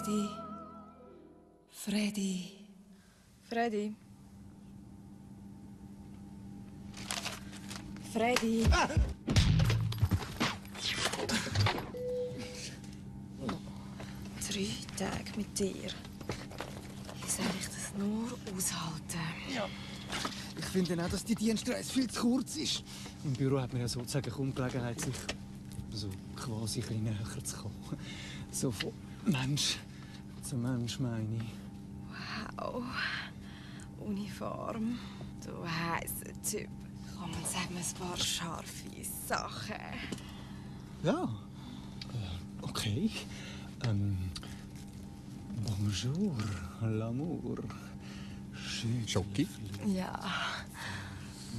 Freddy. Freddy. Freddy. Freddy. Ah! 3 Tage mit dir. Wie soll ich das nur aushalten? Ja. Ich finde auch, dass die Dienstreise viel zu kurz ist. Im Büro hat man ja sozusagen kaum Gelegenheit, sich so quasi ein bisschen näher zu kommen. So von Mensch zu Mensch, meine ich. Wow. Uniform. Du heisser Typ. Komm, sag mir ein paar scharfe Sachen. Ja. Okay. Bonjour, l'amour. Schoki? Ja.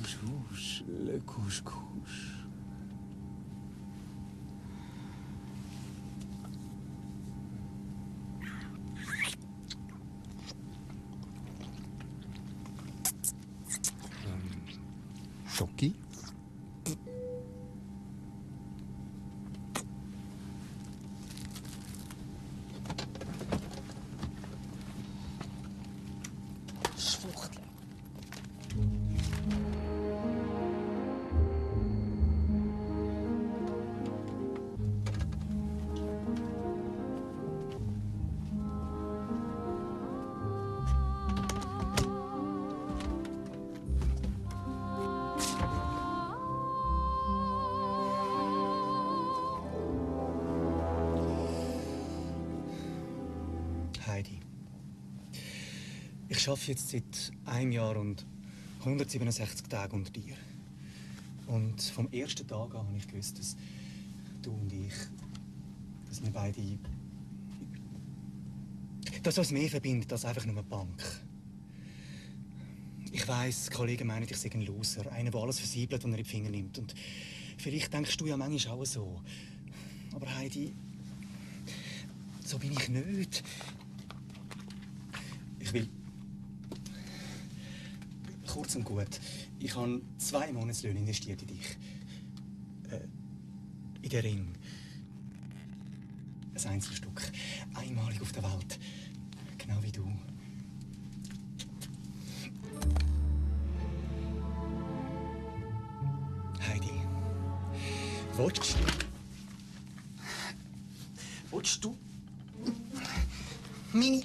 Couche, le couche. Schoki? Schwuchtel. Heidi. Ich arbeite jetzt seit einem Jahr und 167 Tagen unter dir. Und vom ersten Tag an habe ich gewusst, dass du und ich, dass wir beide, dass uns mehr verbindet als einfach nur eine Bank. Ich weiss, Kollegen meinen, ich sei ein Loser, einer, der alles versiebelt, was er in die Finger nimmt. Und vielleicht denkst du ja manchmal auch so. Aber Heidi, so bin ich nicht. Ich will... Kurz und gut, ich habe 2 Monatslöhne investiert in dich. In den Ring. Ein Einzelstück. Einmalig auf der Welt. Genau wie du. Heidi, willst du meine...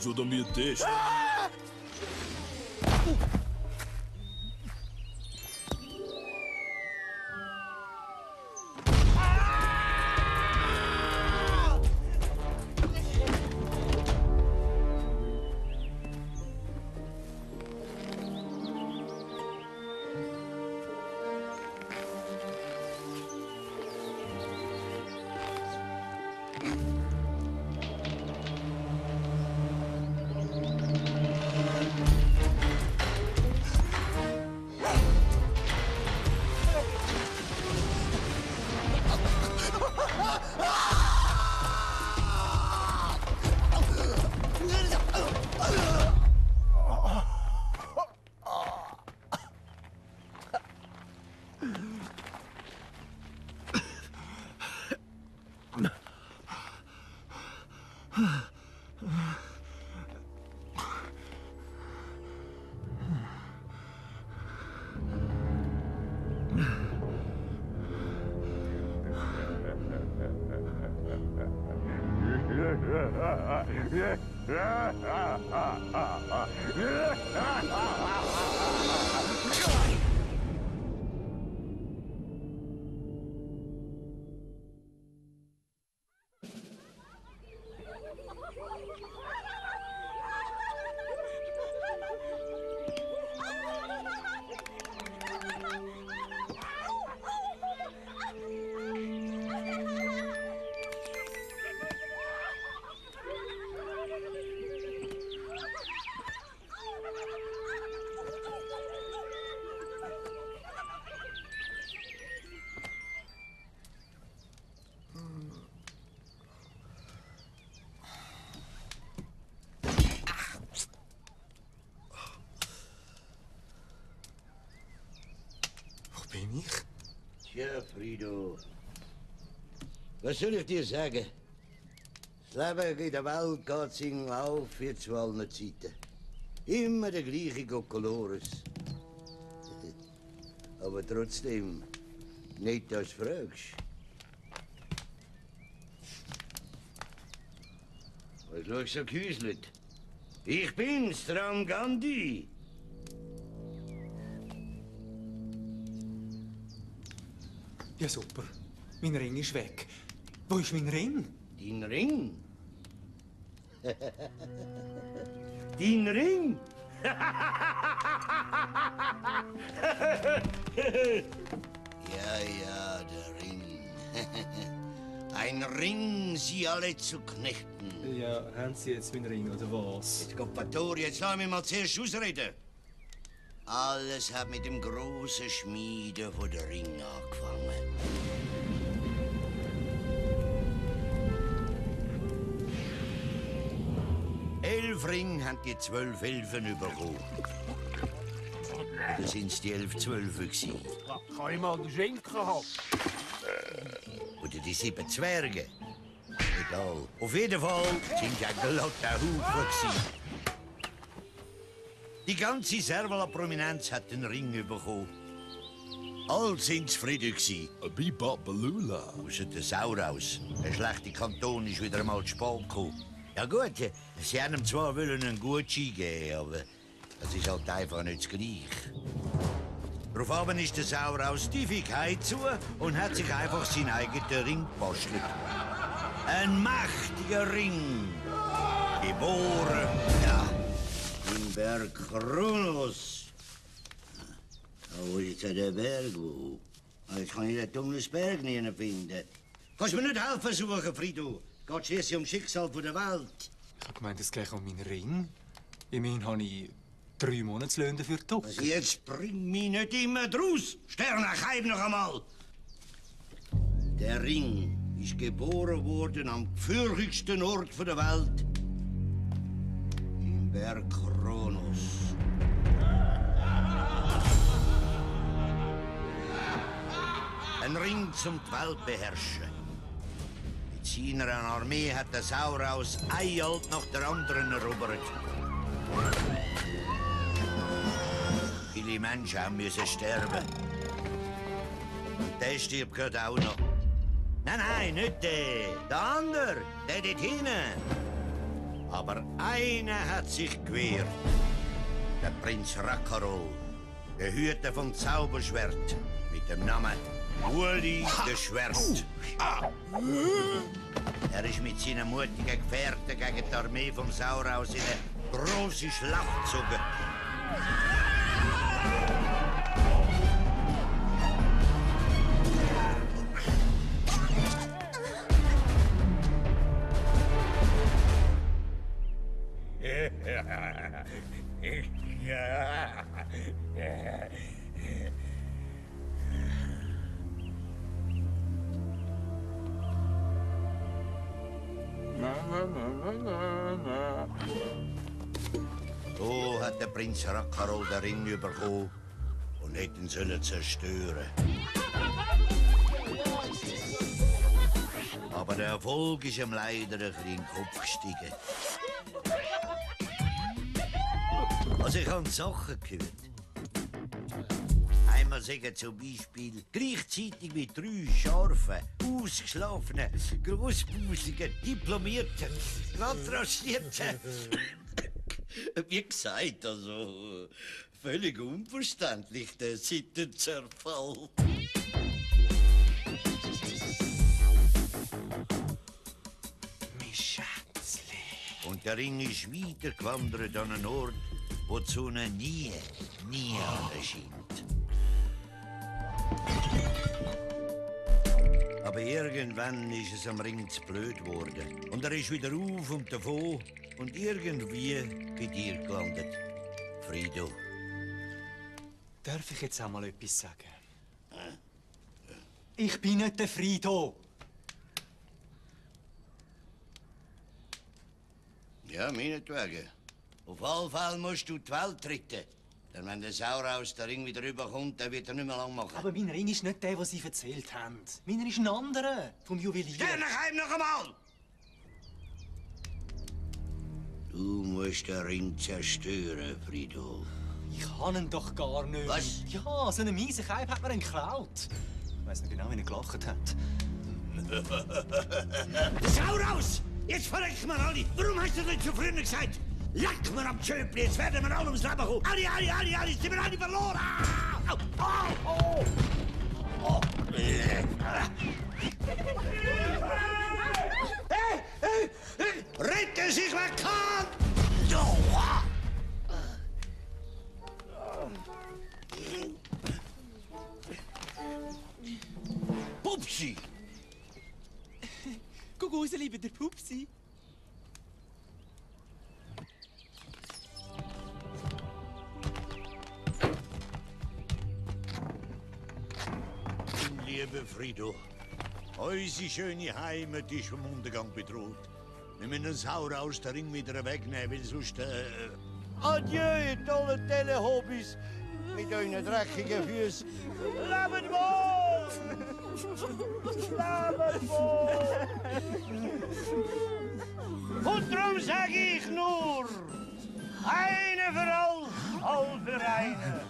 ajuda me deixa. Bin ich? Tja, Frido. Was soll ich dir sagen? Das Leben in der Welt geht seinen Lauf wie zu allen Zeiten. Immer der gleiche Kokolores. Aber trotzdem, nicht das fragst. Was schaust du so gehäuselt? Ich bin's, der Ram Gandhi. Ja, super. Mein Ring ist weg. Wo ist mein Ring? Dein Ring? Dein Ring? Ja, der Ring. Ein Ring, sie alle zu knechten. Ja, haben Sie jetzt meinen Ring, oder was? Jetzt kommt Pattori, jetzt lass mich mal zuerst ausreden. Alles hat mit dem großen Schmieden von der Ring angefangen. Elf Ring haben die 12 Elfen bekommen. Oder sind es die 11 Zwölfe gewesen? Kann ich mal den Schenken haben? Oder die 7 Zwerge? Egal. Auf jeden Fall sind ja glatte Haufen gewesen. Die ganze Servala-Prominenz hat den Ring bekommen. All sind zufrieden gewesen. Bebop Balula. Außer der Sauraus. Der schlechte Kanton ist wieder einmal zu spät gekommen. Ja gut, sie haben ihm zwar einen Gutschein geben, aber das ist halt einfach nicht das Gleiche. Daraufhin ist der Sauraus tiefig zu und hat sich einfach seinen eigenen Ring gebastelt. Ein mächtiger Ring. Geboren, ja, im Berg Kronos. Wo ist jetzt der Berg? Wo? Jetzt kann ich den Tunnelsberg nicht finden. Kannst du mir nicht helfen suchen, Frido? Geht schließlich um das Schicksal der Welt. Ich habe gemeint, es geht um meinen Ring. Immerhin habe ich 3 Monatslöhne dafür gedruckt. Also jetzt bring mich nicht immer draus. Sternenkeim noch einmal. Der Ring ist geboren worden am gefürchtigsten Ort der Welt. Im Berg Kronos. Ein Ring zum die Welt beherrschen. Mit seiner Armee hat der Sauraus ein Alt nach der anderen erobert. Viele Menschen haben müssen sterben. Und der stirbt gerade auch noch. Nein, nicht der. Der andere, der dort hinten. Aber einer hat sich gewehrt. Der Prinz Rakarol. Der Hüter vom Zauberschwert. Mit dem Namen Uli der Schwert. Er ist mit seinen mutigen Gefährten gegen die Armee vom Sauraus in eine große Schlacht gezogen. So hat der Prinz Rakarol den Ring bekommen und hätte ihn zerstören sollen. Aber der Erfolg ist ihm leider ein bisschen in den Kopf gestiegen. Also ich habe Sachen gehört. Ein wir sagen zum Beispiel gleichzeitig mit 3 scharfen, ausgeschlafenen, grossbusigen, diplomierten, kontrastierten. Wie gesagt, also völlig unverständlich, der Sittenzerfall. Mein Schätzli. Und der Ring ist weitergewandert an einen Ort, wo die Sonne nie erscheint. Aber irgendwann ist es am Ring zu blöd geworden. Und er ist wieder auf und davon und irgendwie bei dir gelandet. Frido. Darf ich jetzt auch mal etwas sagen? Ich bin nicht der Frido. Ja, meinetwegen. Auf alle Fälle musst du die Welt retten. Denn wenn der Sauraus der Ring wieder rüberkommt, dann wird er nicht mehr lang machen. Aber mein Ring ist nicht der, den Sie erzählt haben. Meiner ist ein anderer, vom Juwelier. Sternenheim noch einmal! Du musst den Ring zerstören, Frido. Ich kann ihn doch gar nicht. Was? Ja, so einen miesen Keib hat mir ihn geklaut. Ich weiss nicht genau, wie er gelacht hat. Sauraus! Jetzt verrecken wir alle! Warum hast du nicht zu früh gesagt? Leck mir am Tschöpli, jetzt werden wir alle ums Leben kommen! Alle, sind wir alle verloren! Au, au, au, au. Hey! Retten sich, wer kann! Pupsi! Guck raus, lieber der Pupsi. Lieber Frido, unsere schöne Heimat ist vom Untergang bedroht. Wir müssen den Sauraus den Ring wieder wegnehmen, weil sonst... Adieu, ihr tollen Telehobbys mit euren dreckigen Füßen. Leben wohl! Leben wohl! Und darum sag ich nur, eine für all für eine.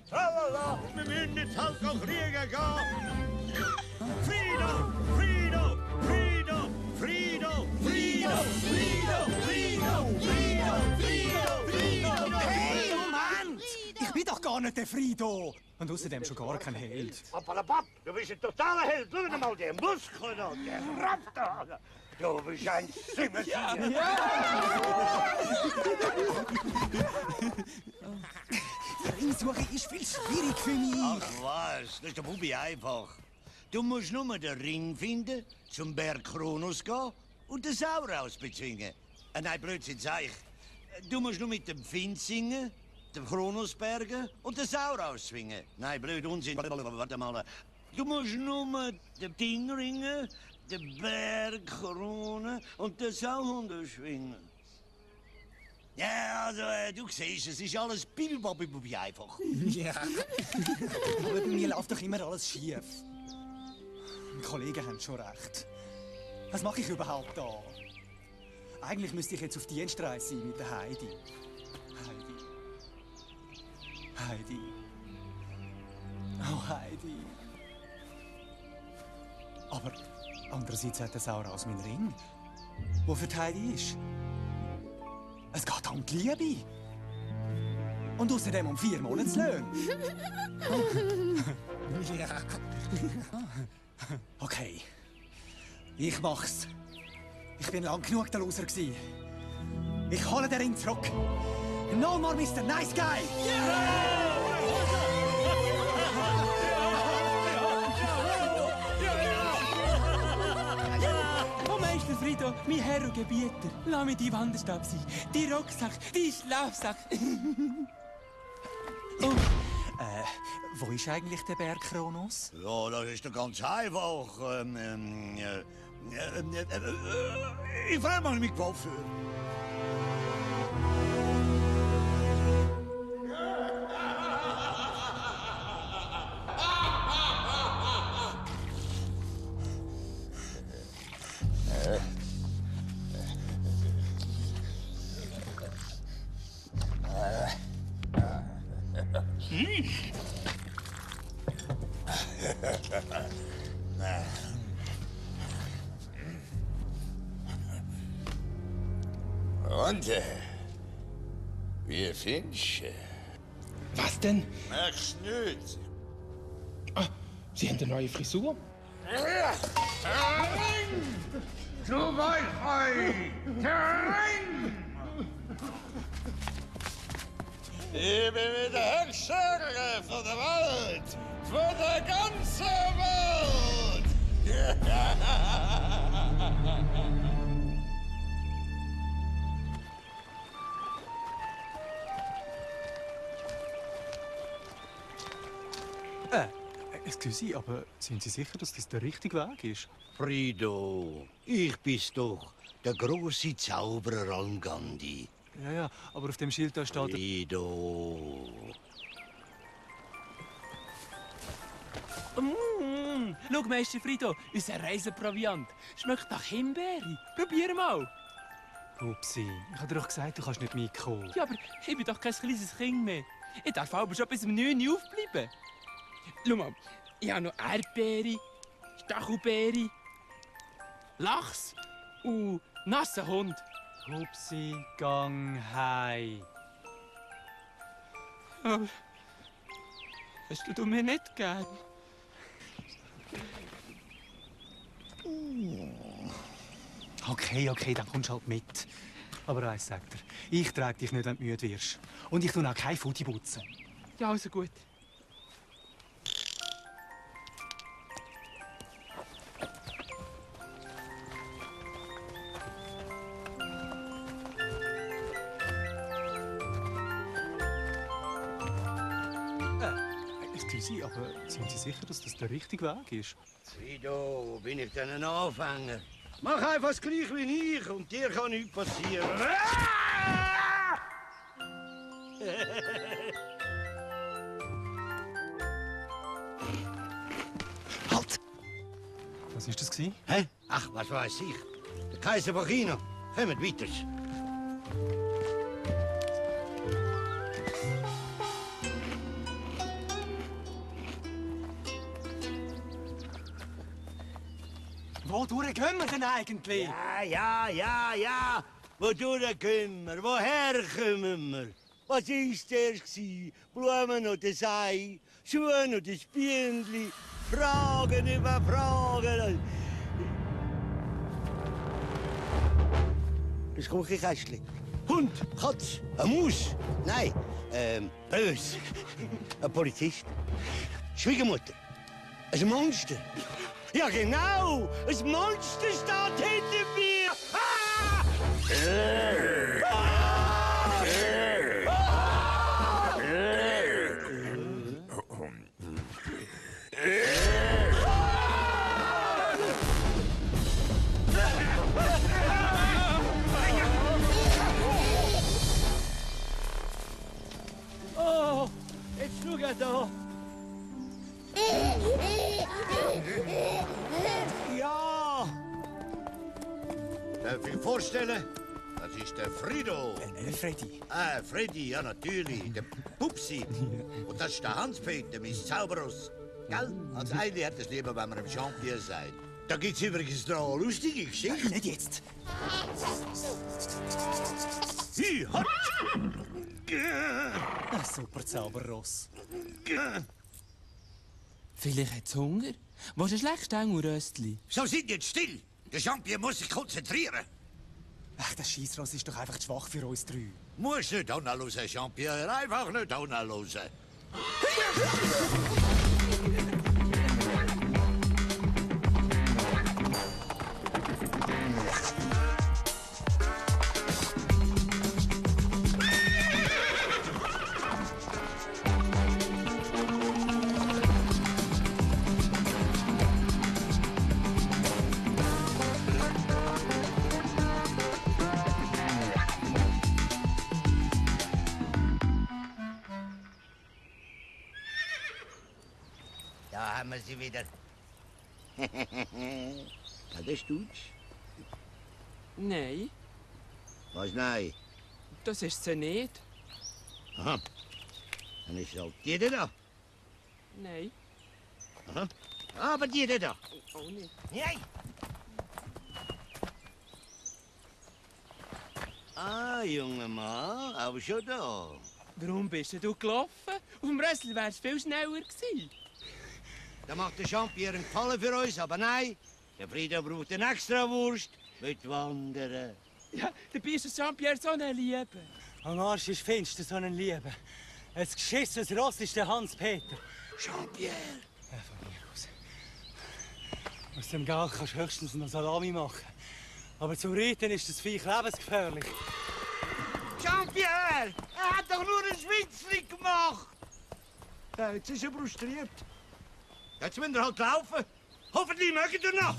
Tralala, wir müssen jetzt halt noch kriegen gehen. Frido, Frido, Frido, Frido, Frido, Frido, Frido, Frido, Frido, Frido. Hey, Moment! Ich bin doch gar nicht der Frido. Und außerdem schon gar kein Held. Pappalapapp, du bist ein totaler Held. Schau mal, der Muskel da, der Kraft da. Du bist ein Zimmertier. Ringsuche ist viel schwierig für mich. Ach was, das ist der Bubi einfach. Du musst nur den Ring finden, zum Berg Kronos gehen und den Sauraus bezwingen. Nein, Blödsinn, sag ich. Du musst nur mit dem Find singen, den Kronos bergen und den Sauraus zwingen. Nein, blöd Unsinn. Warte mal. Du musst nur den Ding ringen, den Berg Krone und den Sauhund schwingen. Ja, also, du siehst, es ist alles Bilbabi einfach. Ja. Aber bei mir läuft doch immer alles schief. Die Kollegen haben schon recht. Was mache ich überhaupt da? Eigentlich müsste ich jetzt auf Dienstreise sein mit der Heidi. Heidi. Oh, Heidi. Aber andererseits hat der Sauraus meinen Ring, der für die Heidi ist. Es geht um die Liebe. Und außerdem um 4 Monatslöhne. Okay. Ich mach's. Ich bin lang genug der Loser gewesen. Ich hole den Ring zurück. No more Mr. Nice Guy! Oh, Meister Frido, mein Herr und Gebieter, lass mich dein Wanderstab sein, die Rucksack, die Schlafsack. Oh, wo ist eigentlich der Berg Kronos? Ja, das ist doch ganz einfach. Ich frage mal mit Kopf. Und, wie findest du? Was denn? Merkst du nicht? Ah, Sie haben eine neue Frisur. Zu weit, Terrain! Ich bin wieder Herrscher von der Welt! Von der ganzen Welt! Excuse, aber sind Sie sicher, dass das der richtige Weg ist? Frido, ich bin's doch, der große Zauberer Almgandi. Ja, aber auf dem Schild da steht... Frido. Schau, Meister Frido, unser Reiseproviant. Schmeckt nach Himbeere. Probier mal. Upsi, ich habe dir doch gesagt, du kannst nicht mitkommen. Ja, aber ich bin doch kein kleines Kind mehr. Ich darf aber schon bis um 9 Uhr aufbleiben. Schau mal, ich habe noch Erdbeere, Stachelbeere, Lachs und nassen Hund. Upsi, gang heim. Aber hast du mir nicht gern? Okay, dann kommst du halt mit. Aber eins sagt er, ich trage dich nicht, wenn du müde wirst. Und ich tue auch kein Futti putzen. Ja, also gut. Excuse, aber sind Sie sicher, dass das der richtige Weg ist? Frido, bin ich denn ein Anfänger? Mach einfach das Gleiche wie ich und dir kann nichts passieren. Halt! Was war das? Hä? Ach, was weiß ich. Der Kaiser von China. Kommt weiter. Wodurch gehen wir denn eigentlich? Ja. Wodurch gehen wir? Woher kommen wir? Was war zuerst? Blumen oder Sei? Schuhe oder Spiendli? Fragen über Fragen. Das Küchenkästchen. Hund, Katz, eine Maus. Nein, bös. Ein Polizist. Schwiegermutter. Ein Monster. Ja, genau! Ein Monster steht hinter mir! Ah! Oh, jetzt schau da! Ja! Darf ich vorstellen? Das ist der Frido. Freddy. Freddy, ja natürlich. Der Pupsi. Und das ist der Hans-Peter, mein Zauberers. Gell? Als eine hat es lieber, wenn wir im Champion sind. Da gibt's übrigens noch eine lustige Geschichte. Nicht jetzt. Hi, hat! Ein super Zauberross. Vielleicht hat es Hunger. Willst du ein Schlechtstängel-Röstli? So, sind jetzt still. Der Champion muss sich konzentrieren. Ach, das Scheissross ist doch einfach zu schwach für uns drei. Muss nicht anhören, Champion. Einfach nicht anhören. Da haben wir sie wieder. Das ist Deutsch. Nein, Was, nein? das ist sie nicht. Aha. Dann ist halt jeder da. Nein. Aha. Aber die da. Oh, nicht. Nein. Ah, junger Mann, auch schon da. Warum bist du gelaufen? Auf dem Rössli wär's viel schneller gewesen. Da macht der Jean-Pierre einen Gefallen für uns, aber nein. Der Frieda braucht eine Extrawurst mit Wandern. Ja, dabei ist Jean-Pierre so eine Liebe. Am Arsch ist finster, so ein Liebe. Ein geschissenes Ross ist der Hans-Peter. Jean-Pierre. Ja, von mir aus. Aus dem Geld kannst du höchstens noch Salami machen. Aber zum Reiten ist das Viech lebensgefährlich. Jean-Pierre! Er hat doch nur ein Schwitzli gemacht! Ja, jetzt ist er frustriert. Jetzt müsst ihr halt laufen. Hoffentlich mögt ihr noch!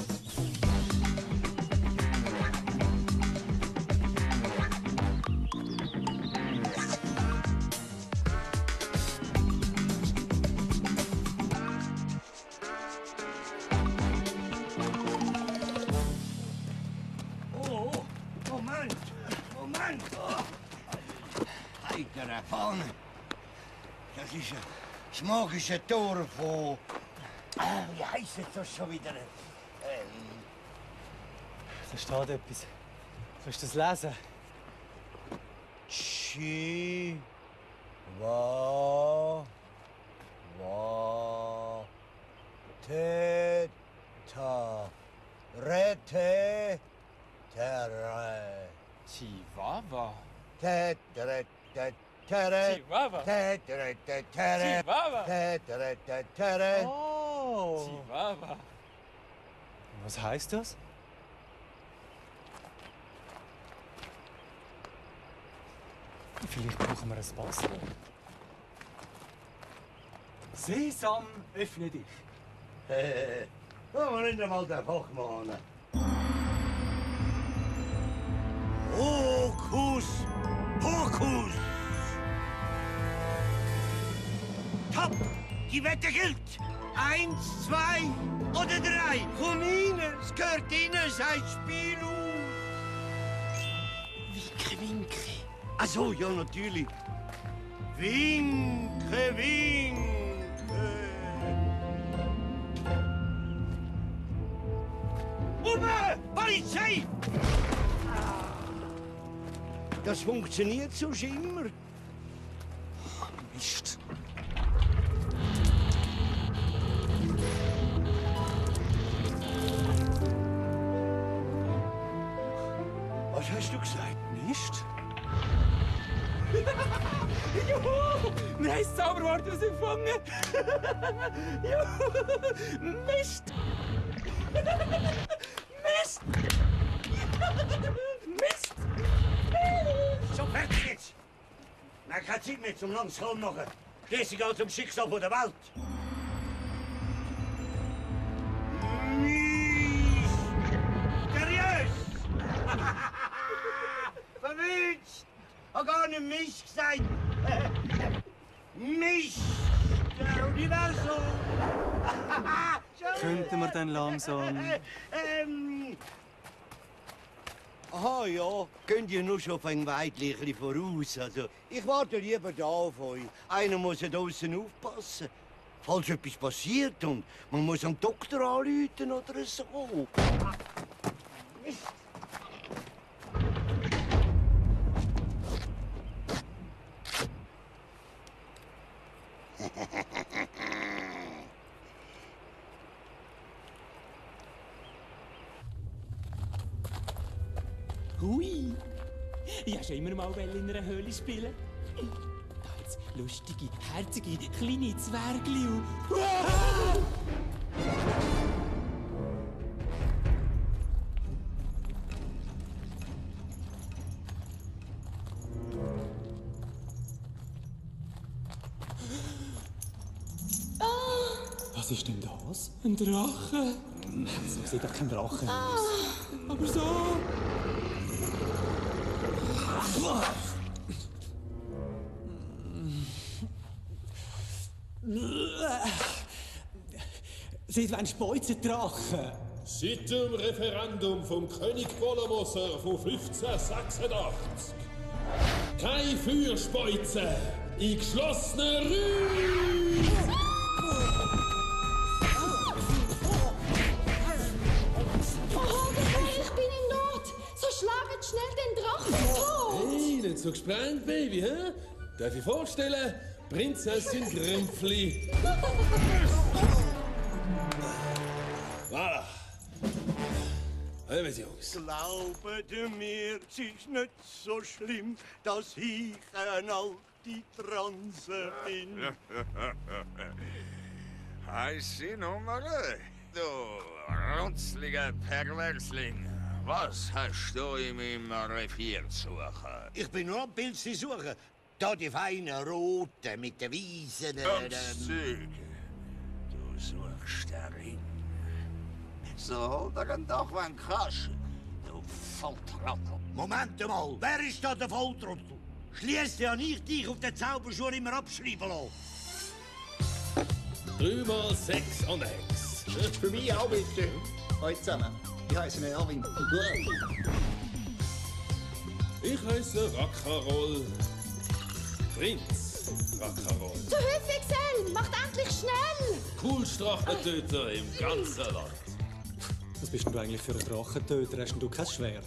Moment! Heiter vorne. Das ist das magische Tor von... wie heisst das schon wieder? Da steht etwas. Kannst du das lesen? Teta. Rete. Terre. Chihuahua. Chihuahua. Chihuahua. Oh! Chihuahua. Was heißt das? Vielleicht brauchen wir ein Passwort. Sesam, öffne dich. Wollen wir nicht einmal den Fachmann? Hokus Pokus! Top! Die Wette gilt! 1, 2 oder 3! Komm rein! Es gehört Ihnen sein Spiel auf! Winke, winke. Ach so, ja, natürlich. Winke, winke! Polizei! Das funktioniert so immer. Mist. Was hast du gesagt? Mist? Juhu! Wir haben das Zauberwort herausgefunden! Juhu! Mist! Mist! Mist! So, fertig jetzt! Wir haben keine Zeit mehr zum Landskram machen. Schließlich geht es um Schicksal der Welt. Mysteriös! Verwünscht! Hab gar nicht Misch gesagt. Misch! Der Universum! Könnten wir dann langsam... Aha, ja, könnt ihr nur schon ein Weitlichen voraus. Also, ich warte lieber da auf euch. Einer muss da draußen aufpassen. Falls etwas passiert und man muss am Doktor anrufen oder so. Mist. Hui! Ich wollte schon immer mal in einer Höhle spielen. Da jetzt lustige, herzige, kleine Zwergli und... Was ist denn das? Ein Drache! So sieht doch kein Drache aus. Aber so... Sieht wie ein Speuzendrache. Seit dem Referendum vom König Bolomoser von 1586. Kein Feuerspeuzen in geschlossenen Räumen! so gespannt, Baby, hä? Darf ich vorstellen? Prinzessin Grimpfli. Voilà. Kommen, Jungs. Glaubt mir, es ist nicht so schlimm, dass ich eine alte Transe bin. Heiße Nummer, du runzliger Perversling. Was hast du in meinem Revier zu suchen? Ich bin nur ein Pilze suchen. Da die feinen Roten mit den Wiesen. Züge. Du suchst darin. So hol dir ihn doch, wenn du kannst. Du Volltrottel. Moment mal, wer ist da der Volltrottel? Schließt ja nicht dich auf den Zauberschuh immer abschreiben lassen. 3 mal 6 und Hex. Für mich auch bitte. Hallo zusammen. Ich heiße Erwin. Ich heiße Rackarol. Prinz Rackarol. Zu Hilfe, Xell! Macht endlich schnell! Coolster Drachentöter im ganzen Land. Was bist denn du eigentlich für ein Drachentöter? Hast denn du kein Schwert?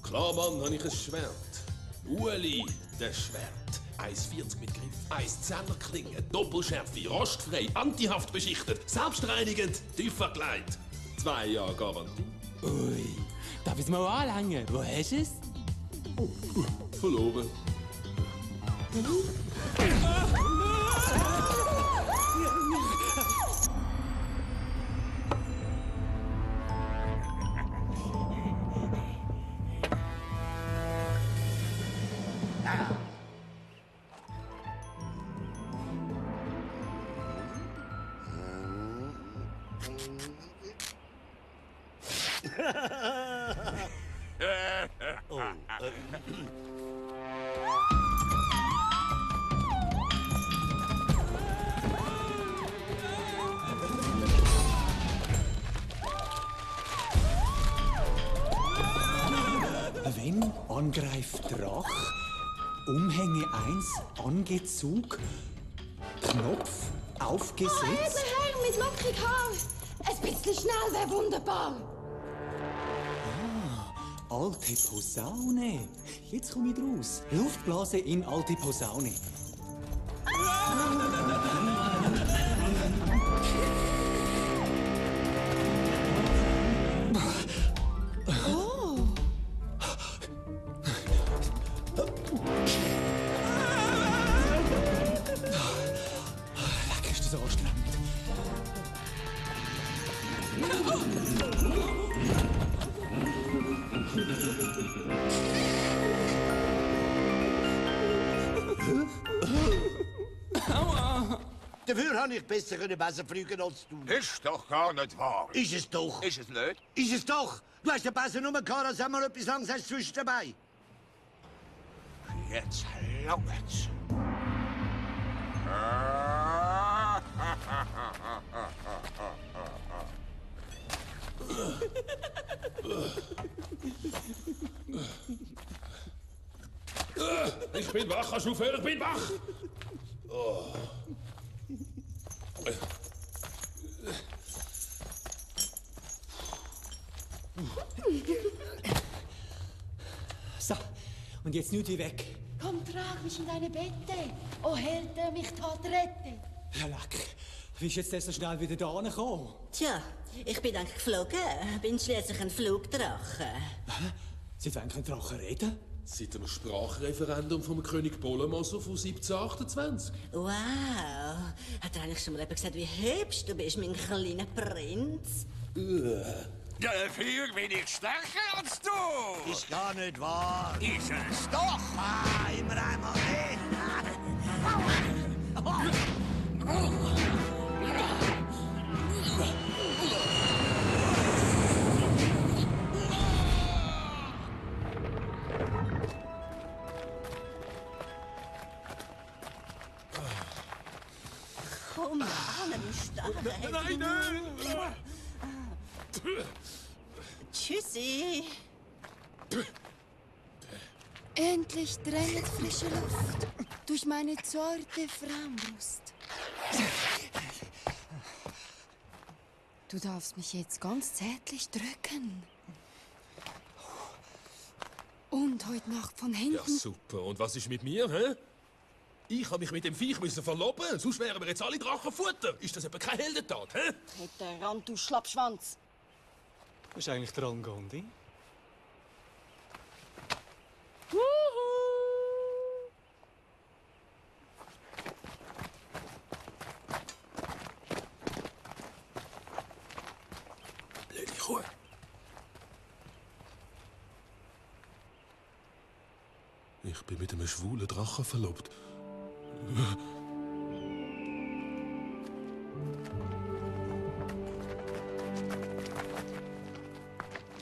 Klar, Mann, habe ich ein Schwert. Ueli, das Schwert. 1,40 mit Griff, 1,10er Klinge, Doppelschärfe, rostfrei, antihaft beschichtet, selbstreinigend, tief verkleidet. 2 Jahre Garantie. Ui, darf ich es mal anlängen? Wo hast du es? Verloren. Wenn angreift Drach, Umhänge 1, Angezug, Knopf aufgesetzt. Edler Herr mit lockig Haar! Ein bisschen schnell wäre wunderbar! Alte Posaune. Jetzt komme ich raus. Luftblase in alte Posaune. Leck, ist das anstrengend. Dafür habe ich besser besser fliegen als du. Ist doch gar nicht wahr. Ist es doch. Ist es nicht? Ist es doch. Du hast den besser nur gehabt, als einmal etwas Langsames zwischen dabei. Jetzt langt's. Ich bin wach, kannst du aufhören? Ich bin wach! Oh. So, und jetzt nicht wie weg. Komm, trag mich in deine Bette. Oh Held, der mich tat rette. Ja, leck. Wie ist jetzt der so schnell wieder da gekommen? Tja, ich bin dann geflogen. Bin schließlich ein Flugdrache. Seit wann können Drachen reden? Seit dem Sprachreferendum vom König Polomoso von 1728. Wow. Hat er eigentlich schon mal jemand gesagt, wie hübsch du bist, mein kleiner Prinz? Dafür bin ich stärker als du. Ist gar nicht wahr. Ist es doch. Ah, immer einmal nicht. Komm an, ein starker Nein, nein! Tschüssi. Endlich drängt frische Luft durch meine zarte Frauenbrust. Du darfst mich jetzt ganz zärtlich drücken. Und heute Nacht von Ja, hinten. super. Und was ist mit mir, hä? Ich habe mich mit dem Viech verloben, sonst wären wir jetzt alle Drachenfutter. Ist das etwa kein Heldentat, hä? Hat der Rand, du Schlappschwanz. Das ist eigentlich der Angandi. Blöde Kuh. Ich bin mit einem schwulen Drachen verlobt.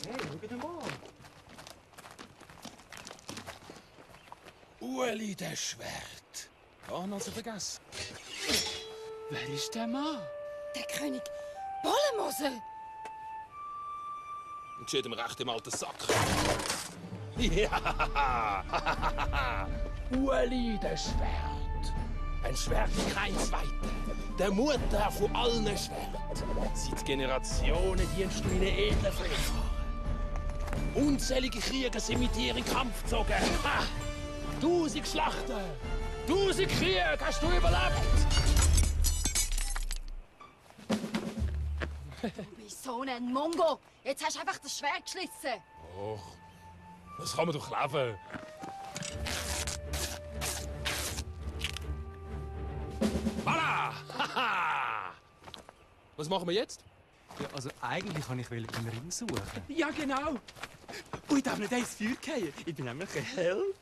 Hey, schau dir mal an. Ueli, der Schwert. Ah, noch so vergessen. Wer ist der Mann? Der König Ballenmose. Und steht im rechten alten Sack. Ja! Ueli, der Schwert. Ein Schwert wie kein zweiter. Der Mutter von allen Schwerten. Seit Generationen dienst du in edlen Vorfahren. Unzählige Krieger sind mit dir in Kampf gezogen. Ha! 1000 Schlachten, 1000 Kriege hast du überlebt. Du bist so ein Mongo. Jetzt hast du einfach das Schwert geschlissen. Och, das kann man doch leben. Voilà! Haha! Was machen wir jetzt? Ja, also eigentlich kann ich den Ring suchen. Ja, genau. Und ich darf nicht ins Feuer fallen. Ich bin nämlich ein Held.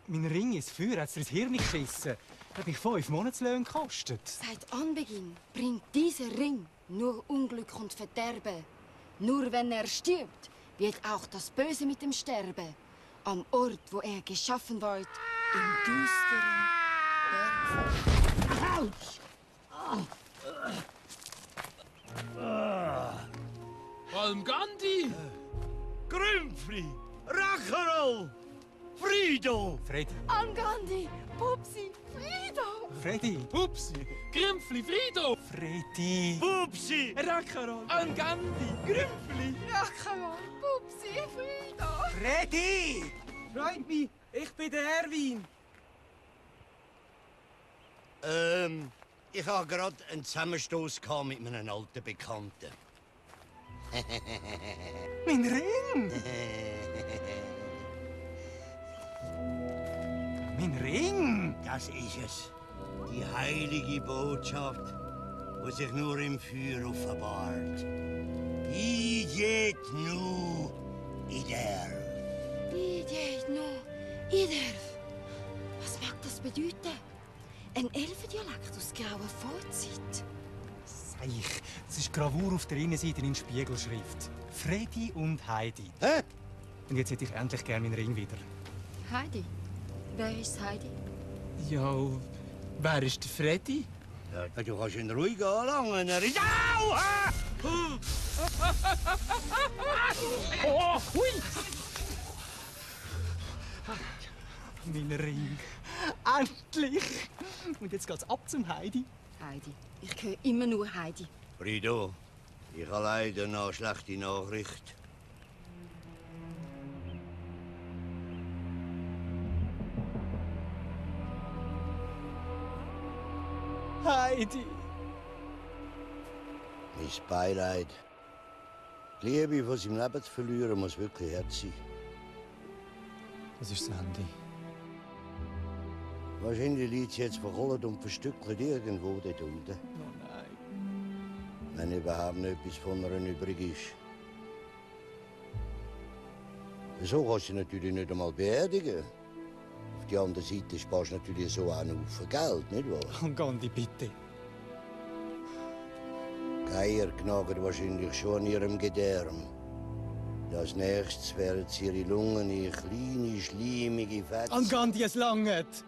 Mein Ring ins Feuer hat es ins Hirn geschissen. Hat mich 5 Monatslöhne gekostet. Seit Anbeginn bringt dieser Ring nur Unglück und Verderben. Nur wenn er stirbt, wird auch das Böse mit ihm sterben. Am Ort, wo er geschaffen wird, im düsteren Bergfeld. Almgandi! Grümpfli, Racherol, Frido. Freddy. Angandi, Pupsi, Frido. Freddy. Pupsi, Grimpfli, Frido! Freddy. Pupsi. Rakarol, Angandi, Grümpfli. Racharon, Pupsi, Frido. Freddy! Freut mich, ich bin der Erwin. Ich habe gerade einen Zusammenstoß mit einem alten Bekannten. Mein Ring! Mein Ring! Das ist es. Die heilige Botschaft, die sich nur im Feuer offenbart. Idet nu ider. Idet no, Iderf. Was mag das bedeuten? Ein Elfendialekt aus grauer Vorzeit. Seich, das ist Gravur auf der Innenseite in Spiegelschrift. Freddy und Heidi. Hä? Und jetzt hätte ich endlich gern meinen Ring wieder. Heidi. Wer ist Heidi? Ja, wer ist der Freddy? Ja, du kannst ihn ruhig anlangen. Er ist... Aua! Oh, hui! Mein Ring. Endlich! Und jetzt geht's ab zum Heidi. Heidi. Ich höre immer nur Heidi. Frido, ich habe leider noch eine schlechte Nachricht. Heidi! Mein Beileid. Die Liebe von seinem Leben zu verlieren, muss wirklich hart sein. Das ist das Handy. Wahrscheinlich liegt sie jetzt verrollt und verstückelt irgendwo dort unten. Oh nein. Wenn überhaupt noch etwas von ihr übrig ist. So kannst du sie natürlich nicht einmal beerdigen. Auf die andere Seite sparst du natürlich so auch einen Haufen Geld, nicht wahr? Und Gandhi, bitte. Geier knagen wahrscheinlich schon an ihrem Gedärm. Als nächstes werden sie ihre Lungen in kleine, schleimige Fetzen... An Gandhi, es langt!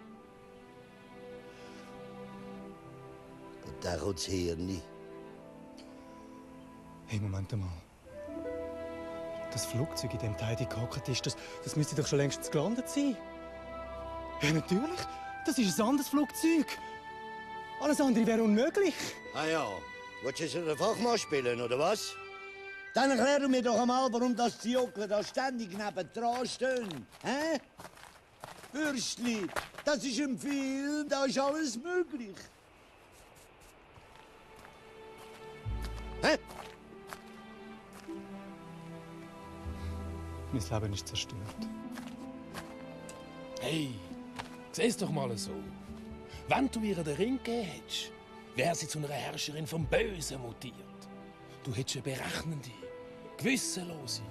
Und dann kommt das Hirn. Hey, Moment mal. Das Flugzeug, in dem die Heidi gehockt ist, das müsste doch schon längst gelandet sein. Ja, natürlich. Das ist ein anderes Flugzeug. Alles andere wäre unmöglich. Ah ja, willst du jetzt einen Fachmann spielen, oder was? Dann erklär mir doch einmal, warum das die Joker da ständig nebendran stehen. Hä? Bürstli, das ist ein Film, da ist alles möglich. Hä? Mein Leben ist zerstört. Hey, seh's doch mal so. Wenn du ihr den Ring gegeben hättest, wäre sie zu einer Herrscherin vom Bösen mutiert. Du hättest eine berechnende, gewissenlose,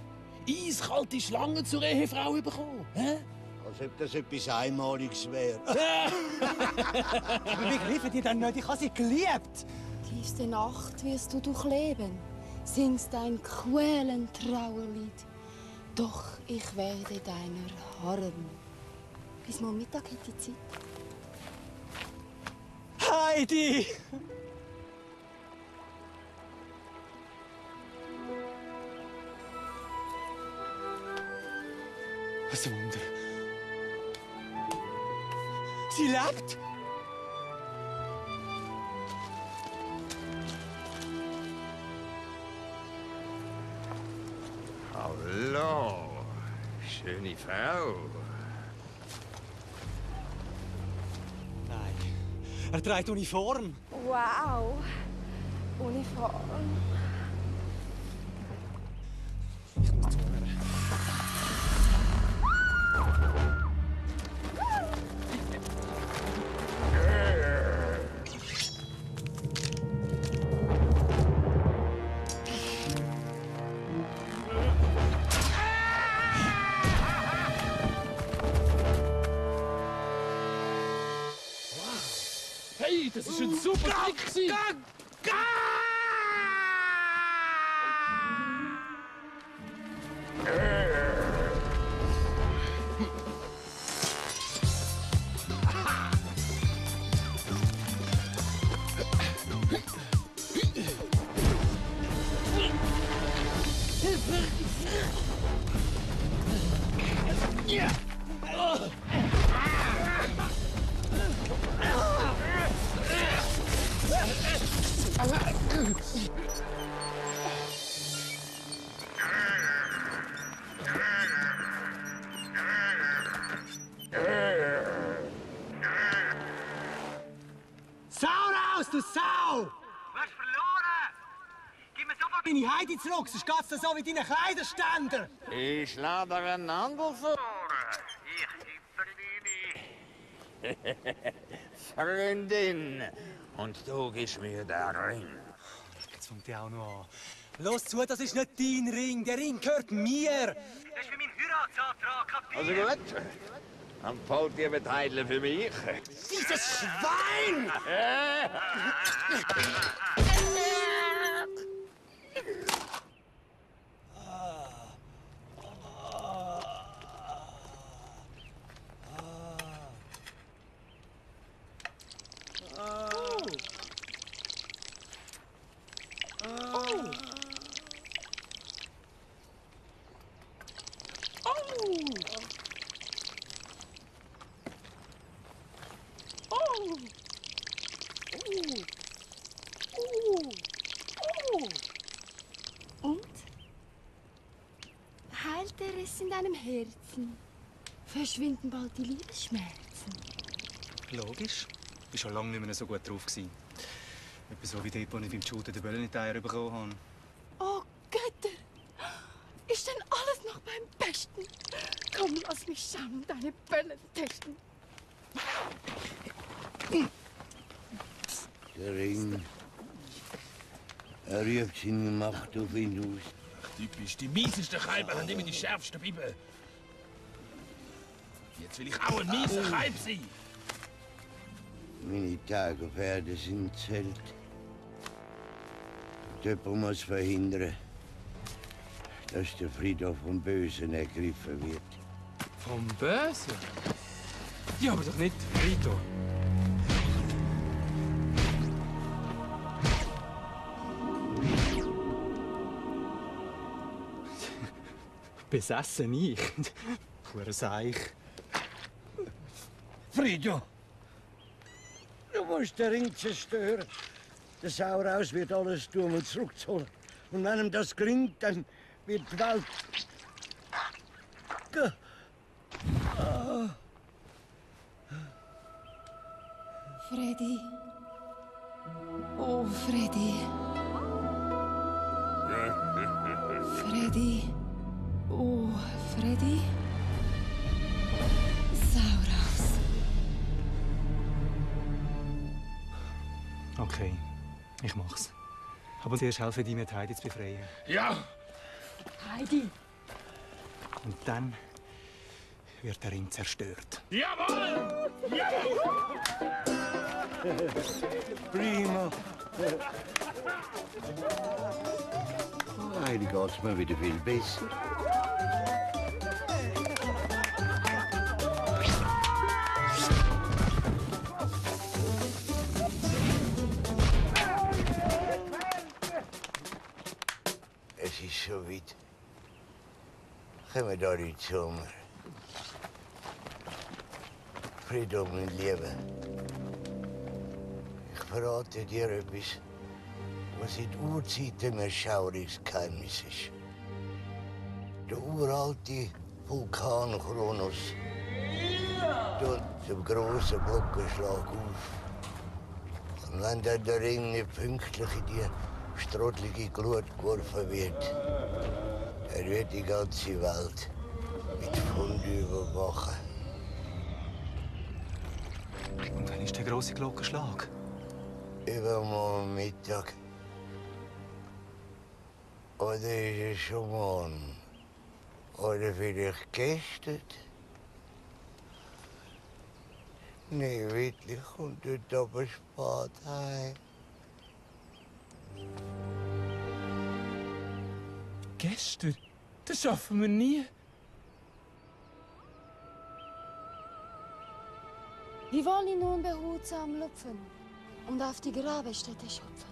eiskalte Schlange zur Ehefrau bekommen. Hä? Als ob das etwas Einmaliges wäre. Aber begreifen die denn nicht? Ich habe sie geliebt. Tiefste Nacht wirst du durchleben, singst ein quälend Trauerlied. Doch ich werde deiner harren. Bis morgen Mittag hätte ich Zeit. Heidi! Was ein Wunder. Sie lebt! Hallo, schöne Frau. Nein, er trägt Uniform. Wow, Uniform. Ich muss zu ihr. Hey, das ist ein super Trick! Sau raus, du Sau! Du hast verloren! Gib mir sofort Meine Heidi zurück, sonst geht's dir so wie deine Kleiderständer! Ich lade einen Handel vor. Ich deine Freundin. Und du gibst mir den Ring. Jetzt fängt die auch noch an. Los zu, das ist nicht dein Ring, der Ring gehört mir! Das ist für meinen Heiratsantrag, Also kapiert? gut. Dann fällt ihr mit Heidle für mich. Dieses Schwein! Und? Heilt der Riss in deinem Herzen? Verschwinden bald die Liebesschmerzen? Logisch. Ich war schon lange nicht mehr so gut drauf. Etwa so wie dort, wo ich beim Shooten den Böllen in die Eier bekommen habe. Oh Götter! Ist denn alles noch beim Besten? Komm, lass mich schauen und deine Böllen testen. Der Ring. Er ruft seine Macht auf ihn aus. Typisch, die miesesten Kälber haben immer die schärfsten Biber. Jetzt will ich auch ein mieser Kalb sein. Meine Tage auf Erde sind zählt. Und jemand muss verhindern, dass der Friedhof vom Bösen ergriffen wird. Vom Bösen? Ja, aber doch nicht Friedhof. Besessen ich? Pure Seich. Frido! Du musst den Ring zerstören. Der Sauraus wird alles tun, um ihn zurückzuholen. Und wenn ihm das gelingt, dann wird die Welt... Freddy. Oh, Freddy. Freddy. Oh, Freddy. Sauraus. Okay, ich mach's. Aber zuerst helfe ich dir, die Heidi zu befreien. Ja! Heidi. Und dann wird der Ring zerstört. Jawohl! Jawohl! Prima. Heidi geht's mir wieder viel besser. Es ist so weit. Kommen wir da nicht zusammen. Friedhof, mein Lieber. Ich verrate dir etwas, was seit Urzeiten ein schauriges Geheimnis ist. Der uralte Vulkan Kronos tut zum grossen Glockenschlag auf. Und wenn dann der Ring nicht pünktlich in die strottelige Glut geworfen wird, dann wird die ganze Welt mit Fondue überwachen. Und wann ist der grosse Glockenschlag? Übermorgen Mittag. Oder ist es schon morgen? Oder vielleicht gestern? Nee, wirklich kommt dort aber spät heim. Gestern? Das schaffen wir nie. Wir wollen ihn nun behutsam lupfen und auf die Grabstätte schupfen.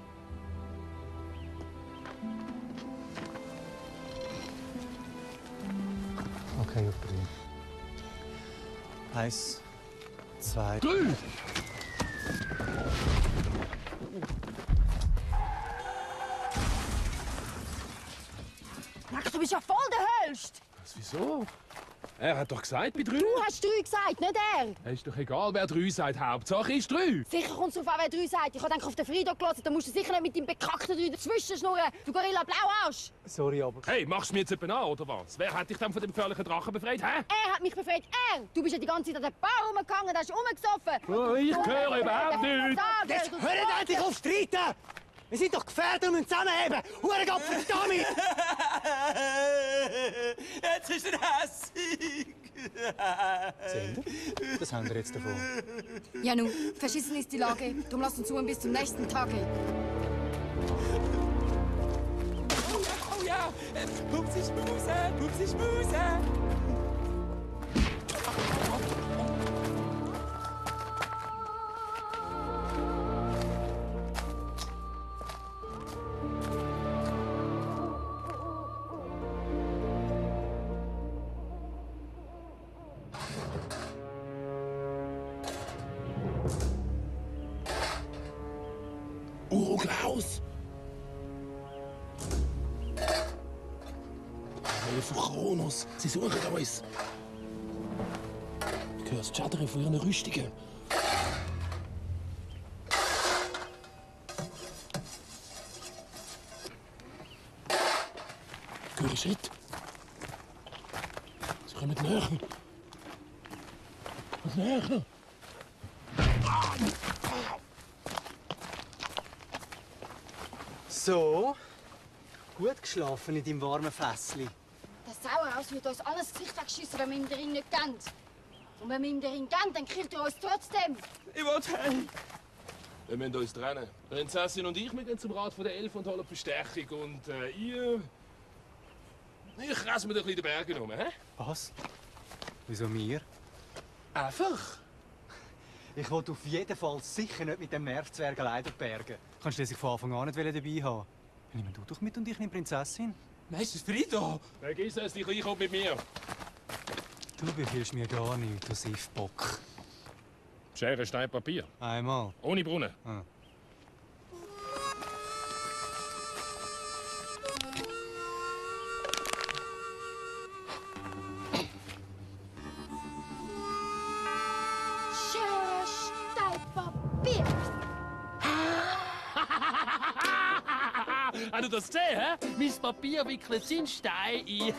Okay, auf 3. 1, 2, 3! Max, du bist ja voll der Höchste. Was, wieso? Er hat doch gesagt, bei 3. Du hast 3 gesagt, nicht er. Ist doch egal, wer 3 sagt. Hauptsache ist 3. Sicher kommt es darauf an, wer 3 sagt. Ich habe auf den Friedhof gelassen. Da musst du sicher nicht mit deinem bekackten 3 dazwischen schnurren. Du Gorilla Blauarsch. Sorry, aber... Hey, machst du mir jetzt etwa an, oder was? Wer hat dich dann von dem gefährlichen Drachen befreit, hä? Er hat mich befreit. Er. Du bist ja die ganze Zeit an den Bar rumgegangen. Da hast du rumgesoffen. Oh, ich höre überhaupt nichts. Jetzt hört endlich auf zu streiten! Wir sind doch gefährdet und müssen zusammenheben! Hurengott, verdammt! Jetzt ist er hässig. Seht ihr? Das haben wir jetzt davon. Ja nun, verschissen ist die Lage. Drum lass uns ruhen bis zum nächsten Tage. Oh ja, Pupsi Schmuse, Pupsi Schmuse. Klaus! Hilfe Kronos, sie suchen uns. Du hörst Schadere von ihren Rüstungen. Ich höre Schritt. Sie kommen näher. Und näher. So, gut geschlafen in deinem warmen Fässli. Das Sauerhaus wird uns alles Gesicht wegschiessen, wenn wir ihm den Ring nicht geben. Und wenn wir ihm den Ring geben, dann killt er uns trotzdem. Ich will heim. Wir müssen uns trennen. Prinzessin und ich, wir gehen zum Rat der Elfen und holen Verstärkung. Und ihr... Ich resse mir doch ein bisschen den Bergen um, hä? Was? Wieso mir? Einfach. Ich wollte auf jeden Fall sicher nicht mit dem Nervzwerg allein durch die Berge. Kannst du dich von Anfang an nicht dabei haben. Nimm du doch mit und ich nehme Prinzessin. Meister Frido! Vergiss es, die Kleine kommt mit mir. Du befiehlst mir gar nichts, du Siffbock. Schere, Stein, Papier. Einmal. Ohne Brunnen. Ah. du das gesehen, hä? Mein Papier wickelt seinen Stein ein.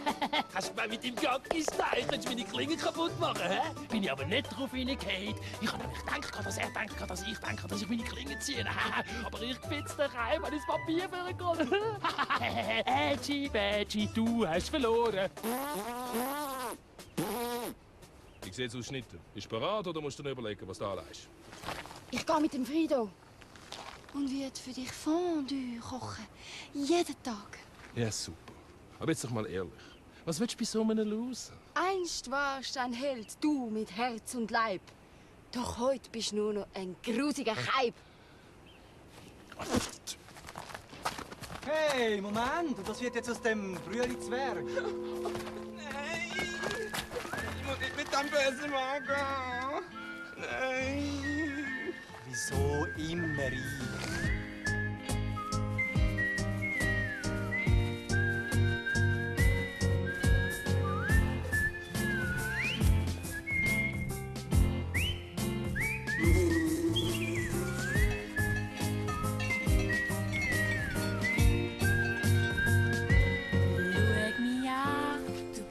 Kannst du mal mit dem Gaggi-Stein meine Klinge kaputt machen, hä? Bin ich aber nicht drauf hineingefallen. Ich habe nämlich gedacht, dass er denkt, dass ich denke, dass ich meine Klinge ziehe. Aber ich fitze den Reim an das Papier vorgekommen. Edgy, du hast verloren. Ich sehe aus Schnitter. Bist du bereit oder musst du dir überlegen, was du anlegst? Ich gehe mit dem Frido. Und werde für dich Fondue kochen. Jeden Tag. Ja, super. Aber jetzt doch mal ehrlich. Was willst du bei so einem Loser? Einst warst du ein Held, du mit Herz und Leib. Doch heute bist du nur noch ein grusiger Kaib. Hey, Moment! Das wird jetzt aus dem Brühli-Zwerg. Nein! Ich muss nicht mit dem bösen Mann gehen. Nein! Wieso immer ich?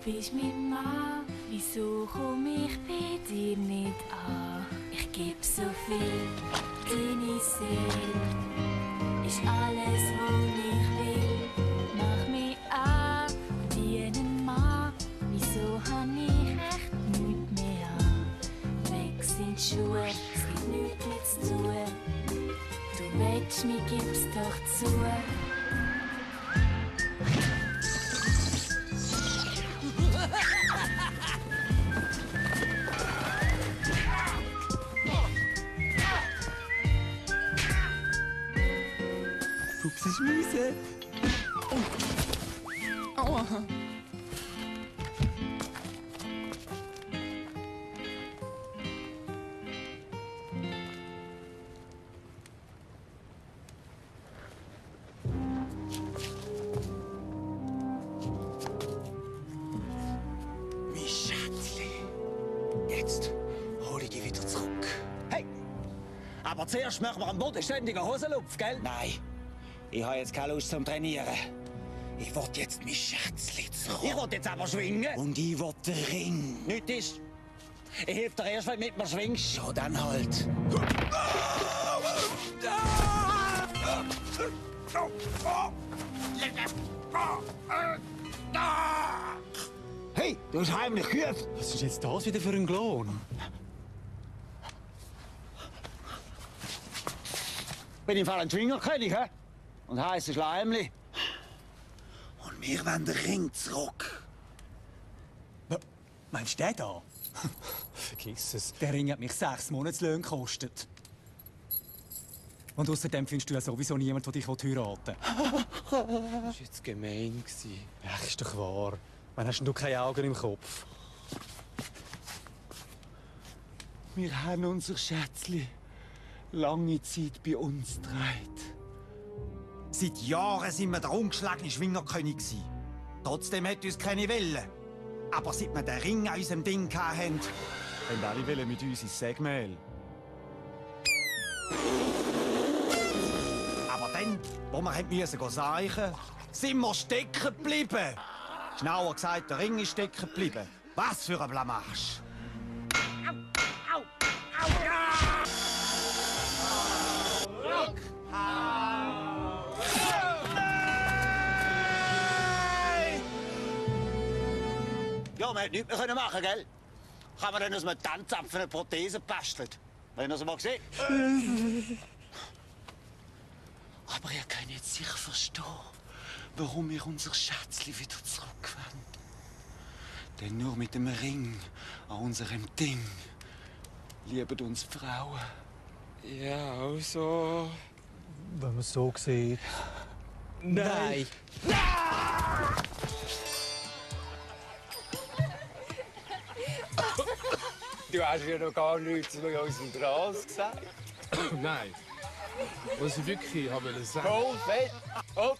Bist mein Mann, wieso komm ich bei dir nicht an? Ich geb so viel, deine Seele ist alles, was ich will. Mach mich an wie ein Mann, wieso hab ich echt nichts mehr an? Weg sind die Schuhe, es gibt nichts mehr zu tun. Du willst mich, gib's doch zu. Fuchs Schmiese. Aua. Mein Schätzli, jetzt hol ich dich wieder zurück. Hey, aber zuerst machen wir einen bodenständigen Hosenlupf, gell? Nein, ich habe jetzt keine Lust zum Trainieren. Ich will jetzt mein Schätzli zurück. Ich will jetzt aber schwingen. Und ich will den Ring. Nichts ist. Ich helfe dir erst, wenn du mit mir schwingst. Schon dann halt. Hey, du hast heimlich geübt. Was ist jetzt das wieder für ein Klon? Bin im Fall ein Schwingerkönig, hä? Und heisst Schleimli. Und wir wollen den Ring zurück. Meinst du den da? Vergiss es. Der Ring hat mich 6 Monatslöhne gekostet. Und außerdem findest du ja sowieso niemanden, der dich heiraten will. Das war jetzt gemein. Ach, ist doch wahr. Wann hast denn du keine Augen im Kopf? Wir haben unser Schätzli lange Zeit bei uns getragen. Seit Jahren sind wir der ungeschlagene Schwingerkönig gsi. Trotzdem hat uns keine Welle. Aber seit wir den Ring an unserem Ding hatten, Wenn alle wollen mit uns ins Sägmehl. aber dann, wo wir mussten seichen, sind wir stecken geblieben. Genauer gesagt, der Ring ist stecken geblieben. Was für ein Blamage. Ja, man hätte nichts mehr machen, gell? Kann man dann aus einem Tanzapfen eine Prothese bastelt? Wenn ihr es mal gesehen? Aber ihr könnt jetzt sicher verstehen, warum wir unser Schätzli wieder zurückwenden. Denn nur mit dem Ring an unserem Ding lieben uns Frauen. Ja, also. Wenn man es so sieht. Nein! Du hast ja noch gar nichts zu unserem Gras gesagt. Nein. Was ich wirklich wollte sagen. Voll fett, oder?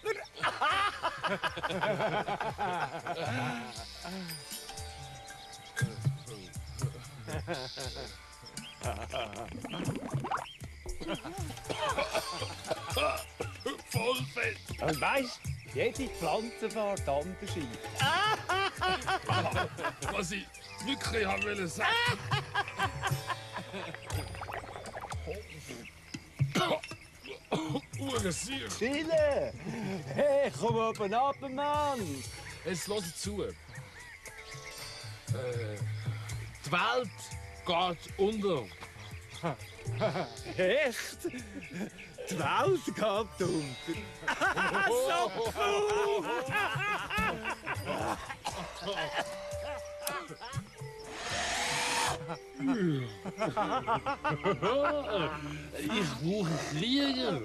voll fett. Und weißt, jede Pflanzenfahrt anders ein. Was ich wirklich wollte sagen. Urgesicht. Stille! Hey, komm oben ab, Mann! Jetzt hör zu. Die Welt geht unter. Echt? Die Welt geht unter. So cool! Ich brauche Krieger.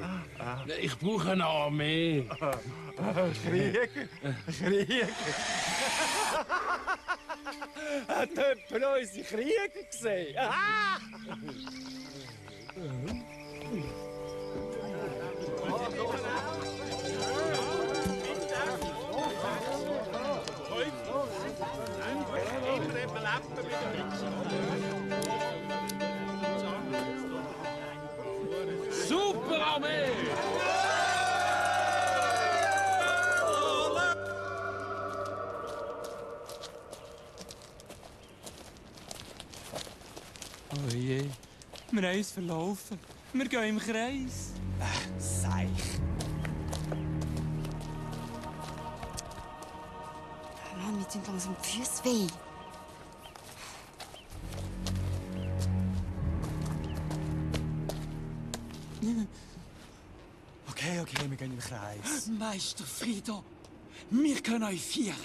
Ich brauche eine Armee. Krieger? Krieger? Hat jemand unsere Krieger gesehen? Super Armee! Oh je, wir haben uns verlaufen. Wir gehen im Kreis. Seich. Mann, mir tun langsam die Füße weh. Okay, wir gehen im Kreis. Meister Frido, wir können euch feiern.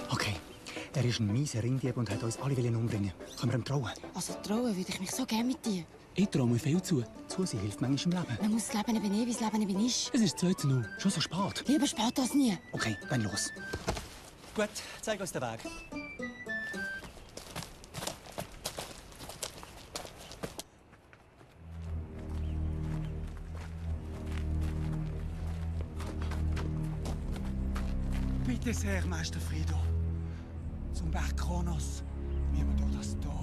Okay, er ist ein mieser Ringdieb und hat uns alle umbringen. Können wir ihm trauen? Also trauen würde ich mich so gerne mit dir. Ich traue mir viel zu. Zusehen hilft manchmal im Leben. Man muss das Leben eben nehmen, wie das Leben eben ist. Es ist 2:0. Schon so spät? Lieber spät als nie. Okay, dann los. Gut, zeig uns den Weg. Bitte sehr, Meister Frido. Zum Berg Kronos. Wie wir durch das Tor.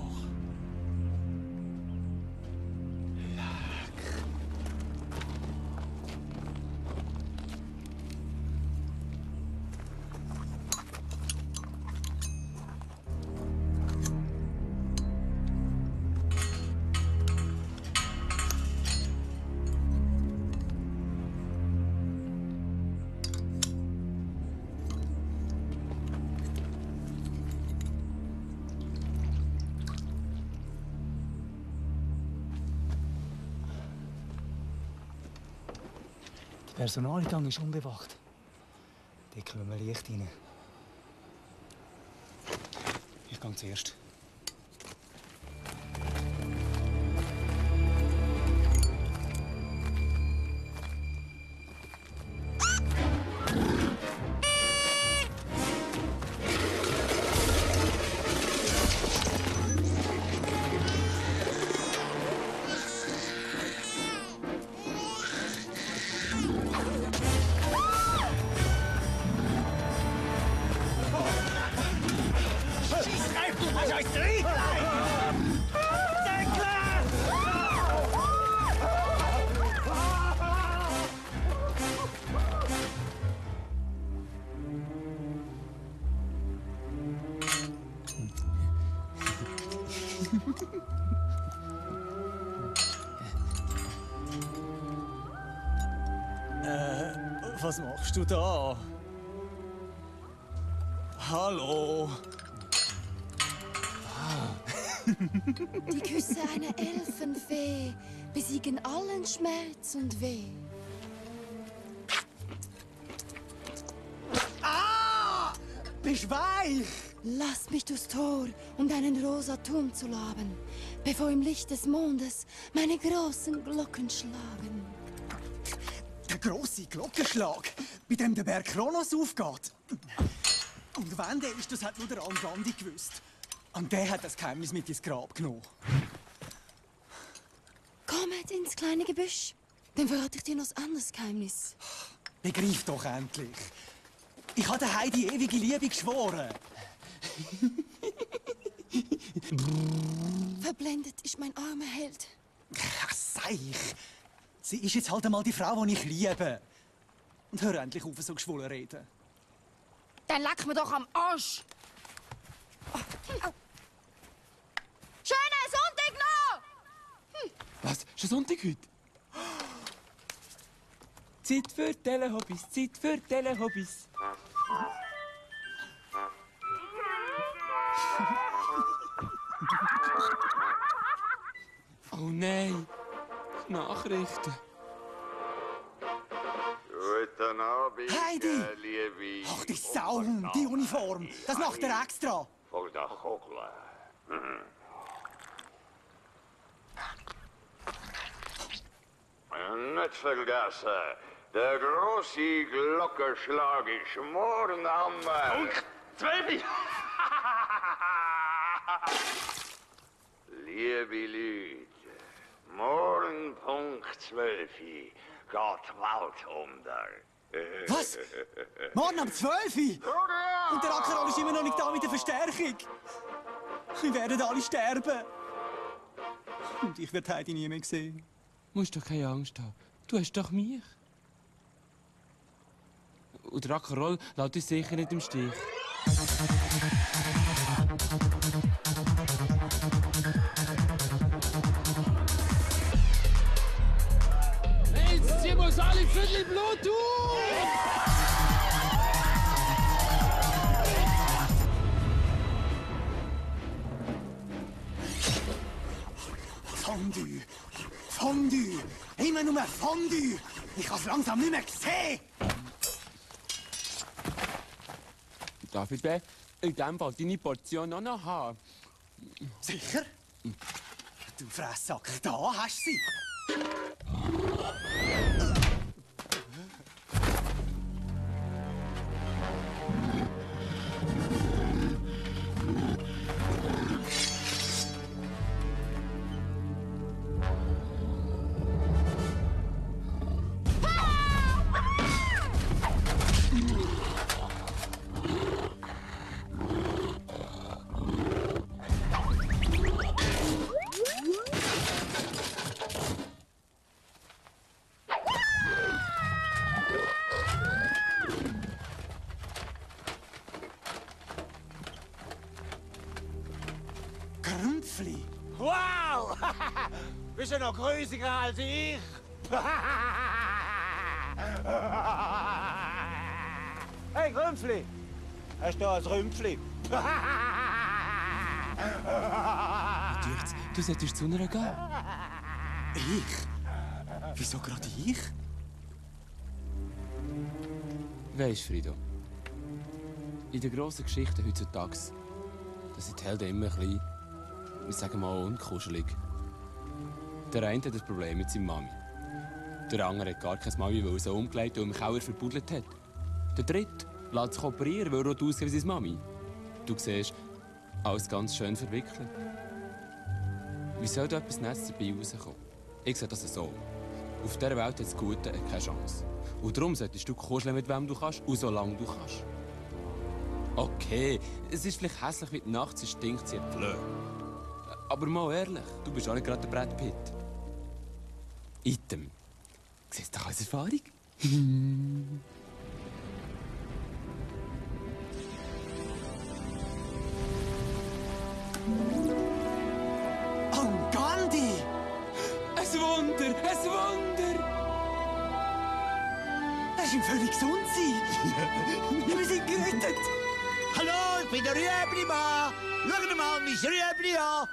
Der Personaleingang ist unbewacht. Da kommen wir Licht rein. Ich gehe zuerst. Was machst du da? Hallo? Die Küsse einer Elfenfee besiegen allen Schmerz und Weh. Ah! Bist weich! Lass mich durchs Tor, um deinen rosa Turm zu laben, bevor im Licht des Mondes meine großen Glocken schlagen. Der grosse Glockenschlag, bei dem der Berg Kronos aufgeht. Und wenn der ist, das hat nur der Andrandi gewusst. Und der hat das Geheimnis mit ins Grab genommen. Kommt ins kleine Gebüsch, dann verrate ich dir noch ein anderes Geheimnis. Begreif doch endlich. Ich habe der Heidi ewige Liebe geschworen. Verblendet ist mein armer Held. Seich, Sie ist jetzt halt einmal die Frau, die ich liebe. Und hör endlich auf, so geschwollen reden. Dann leck mir doch am Arsch! Schönen Sonntag noch! Was? Schon Sonntag heute? Zeit für Telehobbys, Zeit für Telehobbys. Oh nein, Nachrichten. Guten Abend, Heidi! liebe... Ach, die Sauhund, die Uniform. Das macht er extra. Von der Kugel. Nicht vergessen, der große Glockenschlag ist morgen am... Punkt 12. Liebe Leute, morgen Punkt 12 geht die Welt unter. Was? Morgen um 12 Uhr? Und der Ackerol ist immer noch nicht da mit der Verstärkung. Wir werden alle sterben. Und ich werde Heidi nie mehr sehen. Musst doch keine Angst haben. Du hast doch mich. Und der Rock'n'Roll lässt uns sicher nicht im Stich. Jetzt ziehen wir uns alle Viertel Blut Fondue! Fondue! Immer nur Fondue! Ich kann es langsam nicht mehr sehen! Darf ich denn in dem Fall deine Portion auch noch haben? Sicher? Du Fressack, da hast du sie! Grümpfli! Wow! Bist du noch größer als ich? Hey, Grümpfli! Hast du ein Rümpfli? Du solltest zu einer gehen. Ich? Wieso gerade ich? Weisst, Frido, in den grossen Geschichten heutzutage, da sind die Helden immer ein bisschen, wir sagen mal, unkuschelig. Der eine hat ein Problem mit seiner Mami. Der andere hat gar keine Mami, weil er so umgelegt und im Keller verbuddelt hat. Der dritte lässt sich operieren, weil er aussieht wie seine Mami. Du siehst, alles ganz schön verwickelt. Wie soll da etwas Nettes dabei rauskommen? Ich sehe das so. Auf dieser Welt hat das Gute keine Chance. Und darum solltest du kuscheln, mit wem du kannst und solange du kannst. Okay, es ist vielleicht hässlich, wie die Nacht sie stinkt, sie hat Flöhe. Aber mal ehrlich, du bist auch nicht gerade der Brad Pitt. Item. Siehst du doch als Erfahrung? Oh, Gandhi! Ein Wunder! Ein Wunder! Er ist im völlig gesund sein. Wir sind gerettet. Hallo, ich bin der Rüebli-Mann. Schau mal mein Rüebli an.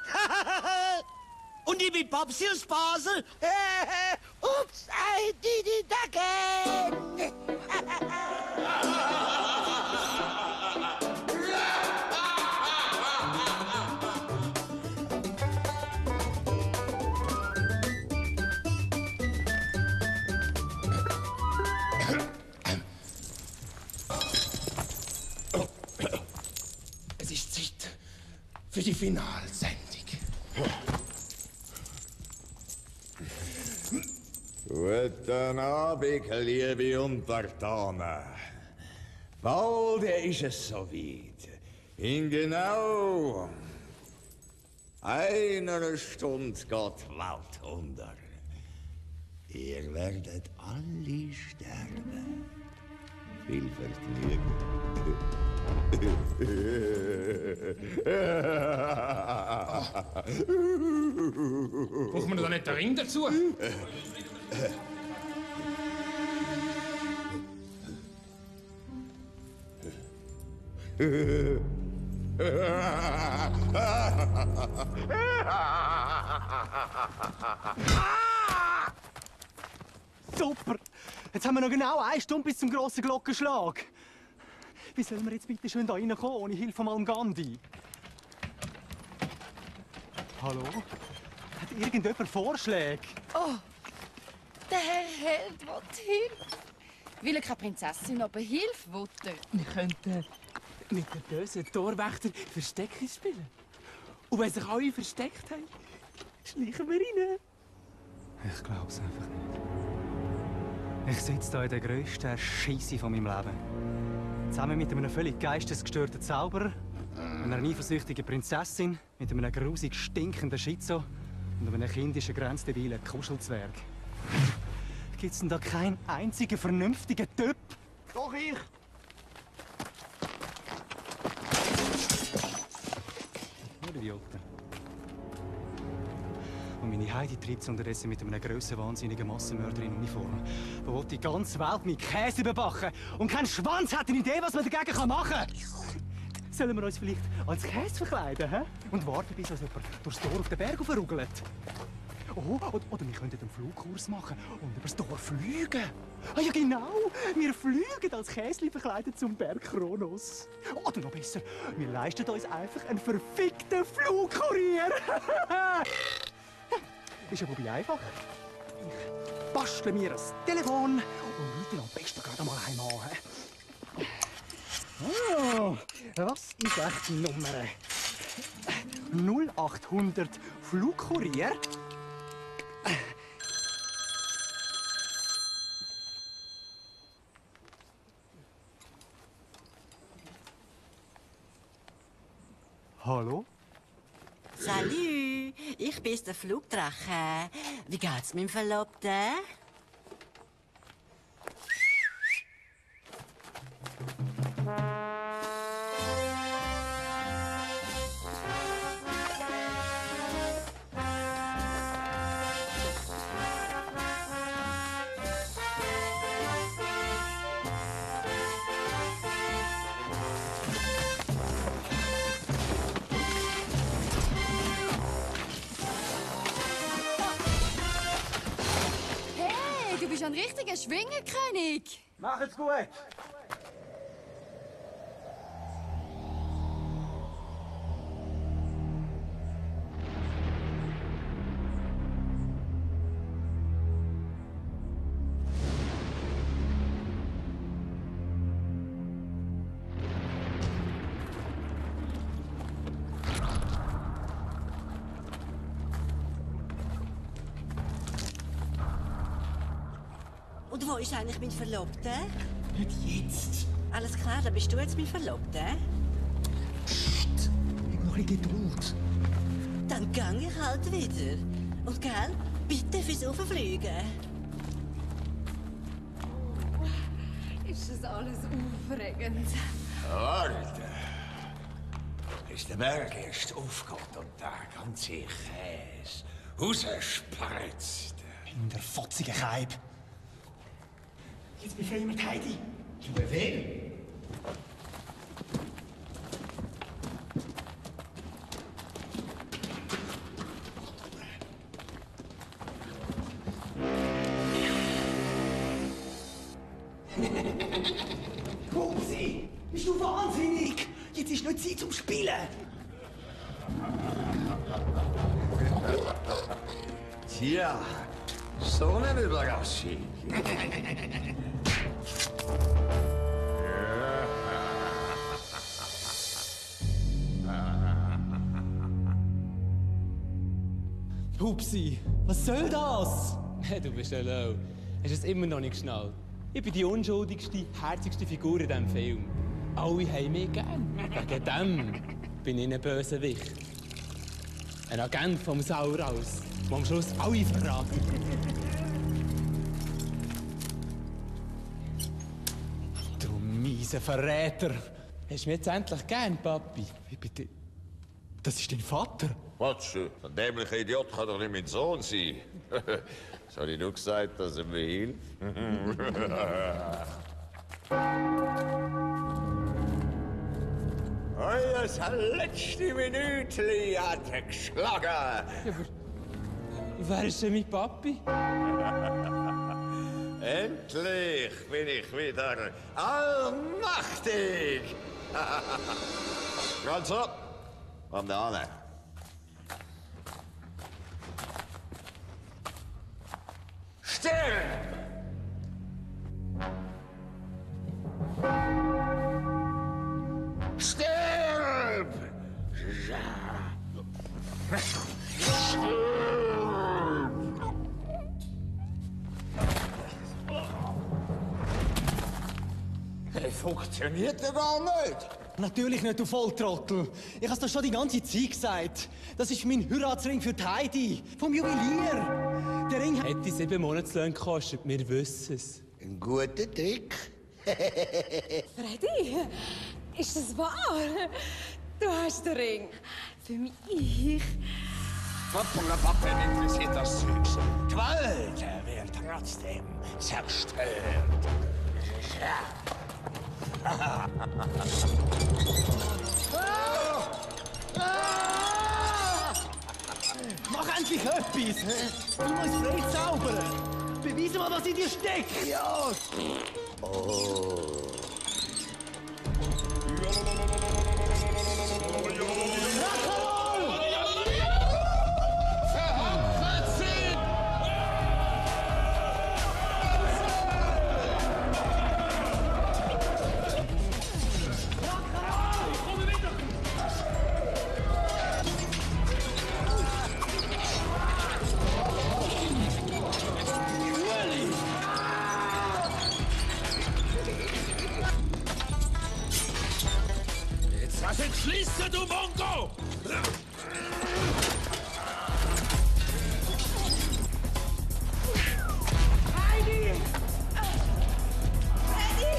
Und ich bin Papsi aus Basel. Ups, I did it again. Es ist Zeit für die Finalsendung. Guten Abend, liebe Untertanen. Bald ist es soweit. In genau einer Stunde geht die Welt unter. Ihr werdet alle sterben. Viel Vergnügen. Braucht man da nicht den Ring dazu? Super! Jetzt haben wir noch genau 1 Stunde bis zum grossen Glockenschlag. Wie sollen wir jetzt bitte schön da reinkommen, ohne Hilfe von Malm Gandhi? Hallo? Hat irgendjemand Vorschläge? Oh, der Herr Held will Hilfe. Will er keine Prinzessin, aber Hilfe will er. Wir könnten mit dem bösen Torwächter Verstecken spielen. Und wenn sich alle versteckt haben, schleichen wir rein. Ich glaub's einfach nicht. Ich sitze hier in der grössten Scheisse von meinem Leben. Zusammen mit einem völlig geistesgestörten Zauberer, einer eifersüchtigen Prinzessin, mit einem grusig stinkenden Schizo und einem kindischen, grenzdebilen Kuschelzwerg. Gibt's denn da keinen einzigen vernünftigen Typ? Doch ich! Nur Idioten. Und meine Heidi treibt es unterdessen mit einem grossen, wahnsinnigen Massenmörder in Uniform. Der will die ganze Welt mit Käse überbacken. Und kein Schwanz hat eine Idee, was man dagegen machen kann. Sollen wir uns vielleicht als Käse verkleiden, hä? Und warten, bis uns jemand durchs Tor auf den Berg raufruggelt? Oh, oder wir könnten einen Flugkurs machen und übers Dorf fliegen. Ah ja, genau. Wir fliegen als Käsli verkleidet zum Berg Kronos. Oder noch besser, wir leisten uns einfach einen verfickten Flugkurier. Ist ja wobei einfach. Ich bastle mir ein Telefon und rufe am besten gerade einmal heim an. Oh, was ist echt die Nummer? 0800 Flugkurier. Hallo? Salü, ich bin's, der Flugdrache. Wie geht's meinem Verlobten? Hey, du bist ein richtiger Schwingerkönig. Macht's gut! Und wo ist eigentlich mein Verlobter? Nicht jetzt. Alles klar, dann bist du jetzt mein Verlobter. Psst, hab noch ein bisschen Geduld. Dann gang ich halt wieder. Und gell, bitte fürs Auffliegen. Ist das alles aufregend? Alter, ist der Berg erst aufgeht und der ganze Käse rausspritzt. In der fotzigen Keib. Jetzt befehlen wir die Heidi. Zu Befehl? Pupsi, bist du wahnsinnig? Jetzt ist nicht Zeit zum Spielen. Tja, so eine Überraschung. Pupsi, was soll das? Du bist ja low. Hast es immer noch nicht geschnallt? Ich bin die unschuldigste, herzigste Figur in diesem Film. Alle haben mich gern. Wegen dem bin ich ein Bösewicht. Ein Agent vom Sauraus, der am Schluss alle verraten. Riesen Verräter. Hast du mich jetzt endlich gern, Papi? Wie bitte? Das ist dein Vater? Was? Ein dämlicher Idiot kann doch nicht mein Sohn sein. Was habe ich nur gesagt, dass er mir hilft? Das letzte Minütchen hat er geschlagen. Ja, aber wer ist denn mein Papi? Endlich bin ich wieder allmächtig. Also, komm da an. Stirb! Stirb! Das funktioniert ja gar nicht. Natürlich nicht, du Volltrottel. Ich hab's doch schon die ganze Zeit gesagt. Das ist mein Heiratsring für die Heidi. Vom Juwelier. Der Ring hätte 7 Monatslöhne gekostet, wir wissen es. Ein guter Trick. Freddy, ist das wahr? Du hast den Ring. Für mich. Pappen interessiert das Zeugs. Die Welt wird trotzdem zerstört. Mach endlich etwas! Du musst frei zaubern! Beweise mal, was in dir steckt! Ja! Oh. Was entschließt du, Mongo? Heidi! Freddy!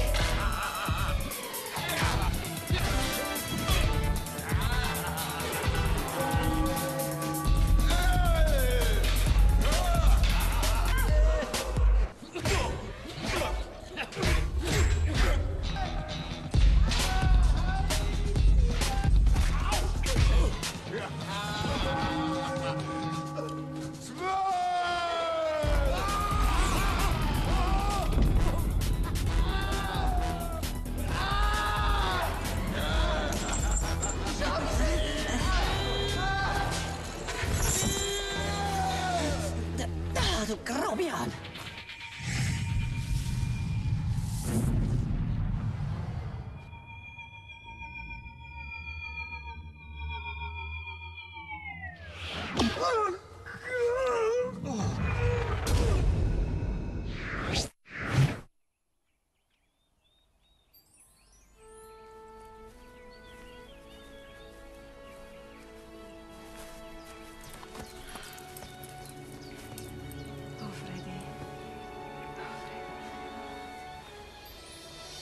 Du Grobian!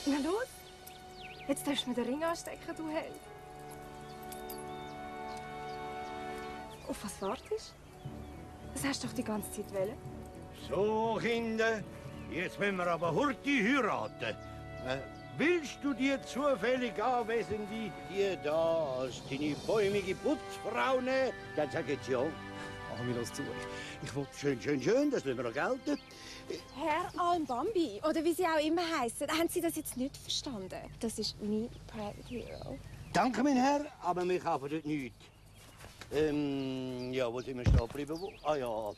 Na los, jetzt darfst du mir den Ring anstecken, du Held. Auf was wartest du? Das hast du doch die ganze Zeit wollen. So, Kinder, jetzt müssen wir aber hurti heiraten. Willst du dir zufällig anwesende die da als deine bäumige Putzfrau nehmen? Dann sag jetzt ja. Mach mir das zu. Ich will... Schön, das lassen wir noch gelten. Herr Almbambi, oder wie sie auch immer heißen, haben Sie das jetzt nicht verstanden? Das ist mein Private Hero. Danke, mein Herr, aber wir kaufen dort nichts. Ja, wo sind wir stehen geblieben? Ah ja,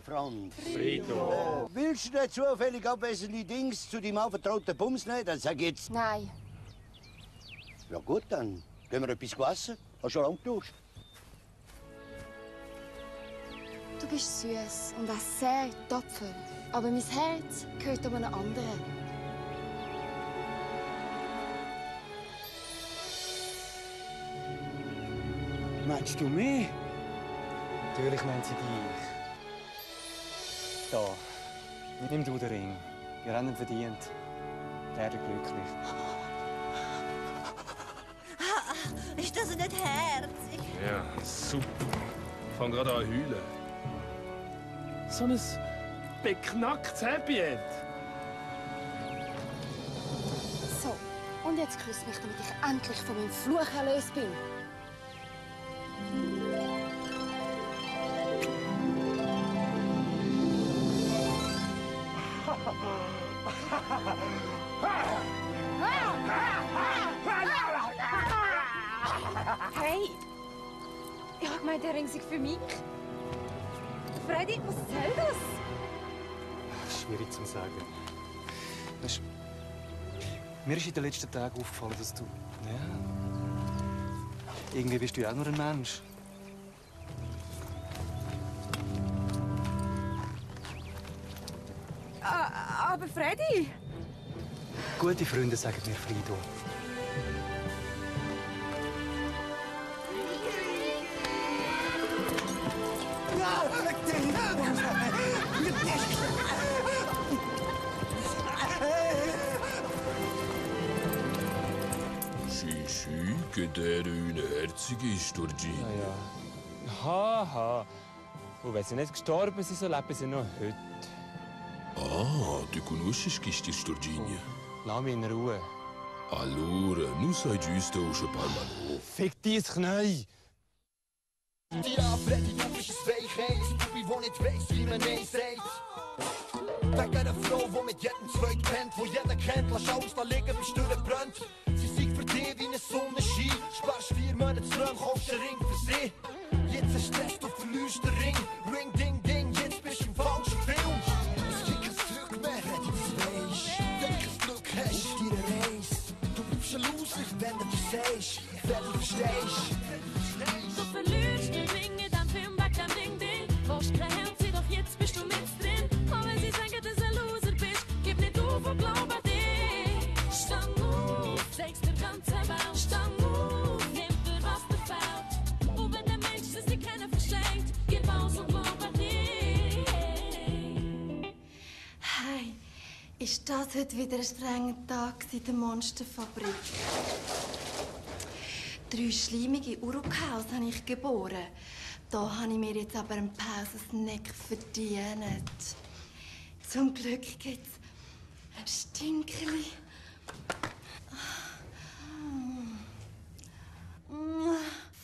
Franz. Frido. Willst du dir zufällig abwesende Dings zu deinem anvertrauten Bums nehmen? Dann sag jetzt. Nein. Ja gut, dann gehen wir etwas essen. Hast du schon lange getauscht? Du bist süß und auch sehr tapfer. Aber mein Herz gehört einem anderen. Meinst du mich? Natürlich meint sie dich. Da, nimm du den Ring. Wir haben ihn verdient. Werde glücklich. Ist das nicht herzig? Ja, super. Ich fange gerade an zu heulen. So ein beknacktes Happy End. So, und jetzt küss mich, damit ich endlich von meinem Fluch erlöst bin. Hey! Ich hab gemeint, der Ring sei für mich. Freddy, was soll das? Schwierig zu sagen. Weißt, mir ist in den letzten Tagen aufgefallen, dass du... Ja... Irgendwie bist du ja auch nur ein Mensch. Aber Freddy! Gute Freunde sagen mir Frido. Shishi, geht der eine herzige Sturgini. Ja. Haha. Und wenn sie nicht gestorben sind, so leben sie noch heute. Ah, du conosci die Sturgini. Lass mich in Ruhe. Allora, nu sai giusto usche parlano. Fick dein Knie! Ja, Freddy, du bist ein Weichheit. Du bist, wo nicht weiss, wie man Nein sagt. Wegen einer Frau, die mit jedem Zweiten pennt, wo jeder kennt, lass alles da liegen, bis durchbrennt. Sie sagt für dich wie eine Sonnenschein. Sparst 4 Monate Löhne, kaufst einen Ring für sie. Jetzt ein Stress, du verlierst den Ring. Ring, ding, ding, jetzt bist du im falschen Film. Es gibt kein Glück mehr, Freddy, das weisst. Wenn du kein Glück hast auf deiner Reise. Du bleibst ein Loser, wenn du das sagst. Freddy, verstehst. Du verlierst den Ring in deinem Film, weg dem Ding-Ding. Warst kein Herz, doch jetzt bist du mit drin. Auch wenn sie sagen, dass du ein Loser bist, gib nicht auf und glaub an dich. Stang auf, sag's der ganze Welt. Stang auf, nimm dir was dir fällt. Und wenn der Mensch das nicht kennen versteht, gib aus und glaub an dich. Hey, ist das heute wieder ein strenger Tag in der Monsterfabrik? 3 schleimige Urukaus habe ich geboren. Da habe ich mir jetzt aber einen Pausensnack verdient. Zum Glück gibt's Stinkerli.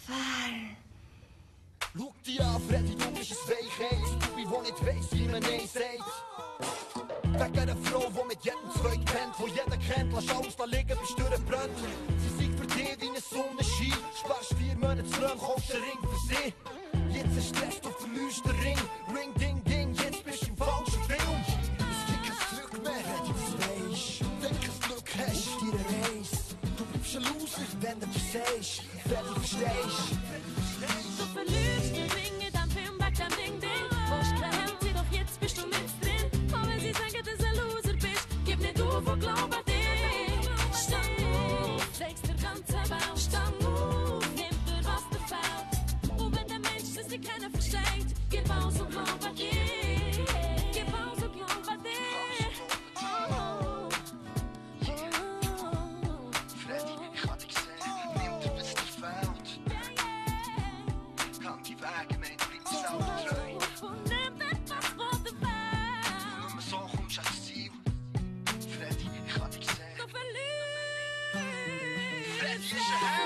Fein. Schau dich an, Freddy, du bist ein Weichheit. Du bist, wo nicht weiss, wie man Nein sagt. Wegen einer Frau, die mit jedem Zweiten pennt, wo jeder kennt, lass alles da liegen, bis durchbrennt. Sie sagt für dich wie eine Sonnenschein. Sparst 4 Monate Löhne, kaufst einen Ring für sie. Jetzt ein Stress, du verlierst den Ring. Ring, ding, ding, jetzt bist du im falschen Film. Es gibt kein Glück mehr, Freddy, das weisst. Wenn du kein Glück hast auf deiner Reise. Du bleibst ein Loser, wenn du das sagst. Freddy, verstehst. Du verlierst den Ring in deinem Film, weg dem Ding-Ding. Warst kein Herz, doch jetzt bist du mit drin. Auch wenn sie sagen, dass du ein Loser bist, gib nicht auf und glaub an dich. Stang auf, sag's der ganze Welt. Stang auf, nimm dir was dir fällt. Und wenn der Mensch das nicht kennen versteht, gib aus und glaub an dich. Gib aus und glaub an dich. Freddy, ich hab dich gesehen, nimm dir, was dir fehlt. Gang die Wege, mein, du bleibst selber treu. Und nimm etwas, was dir fehlt. Nur so kommst du ans Ziel. Freddy, ich hab dich gesehen. Du verlierst. Freddy ist ein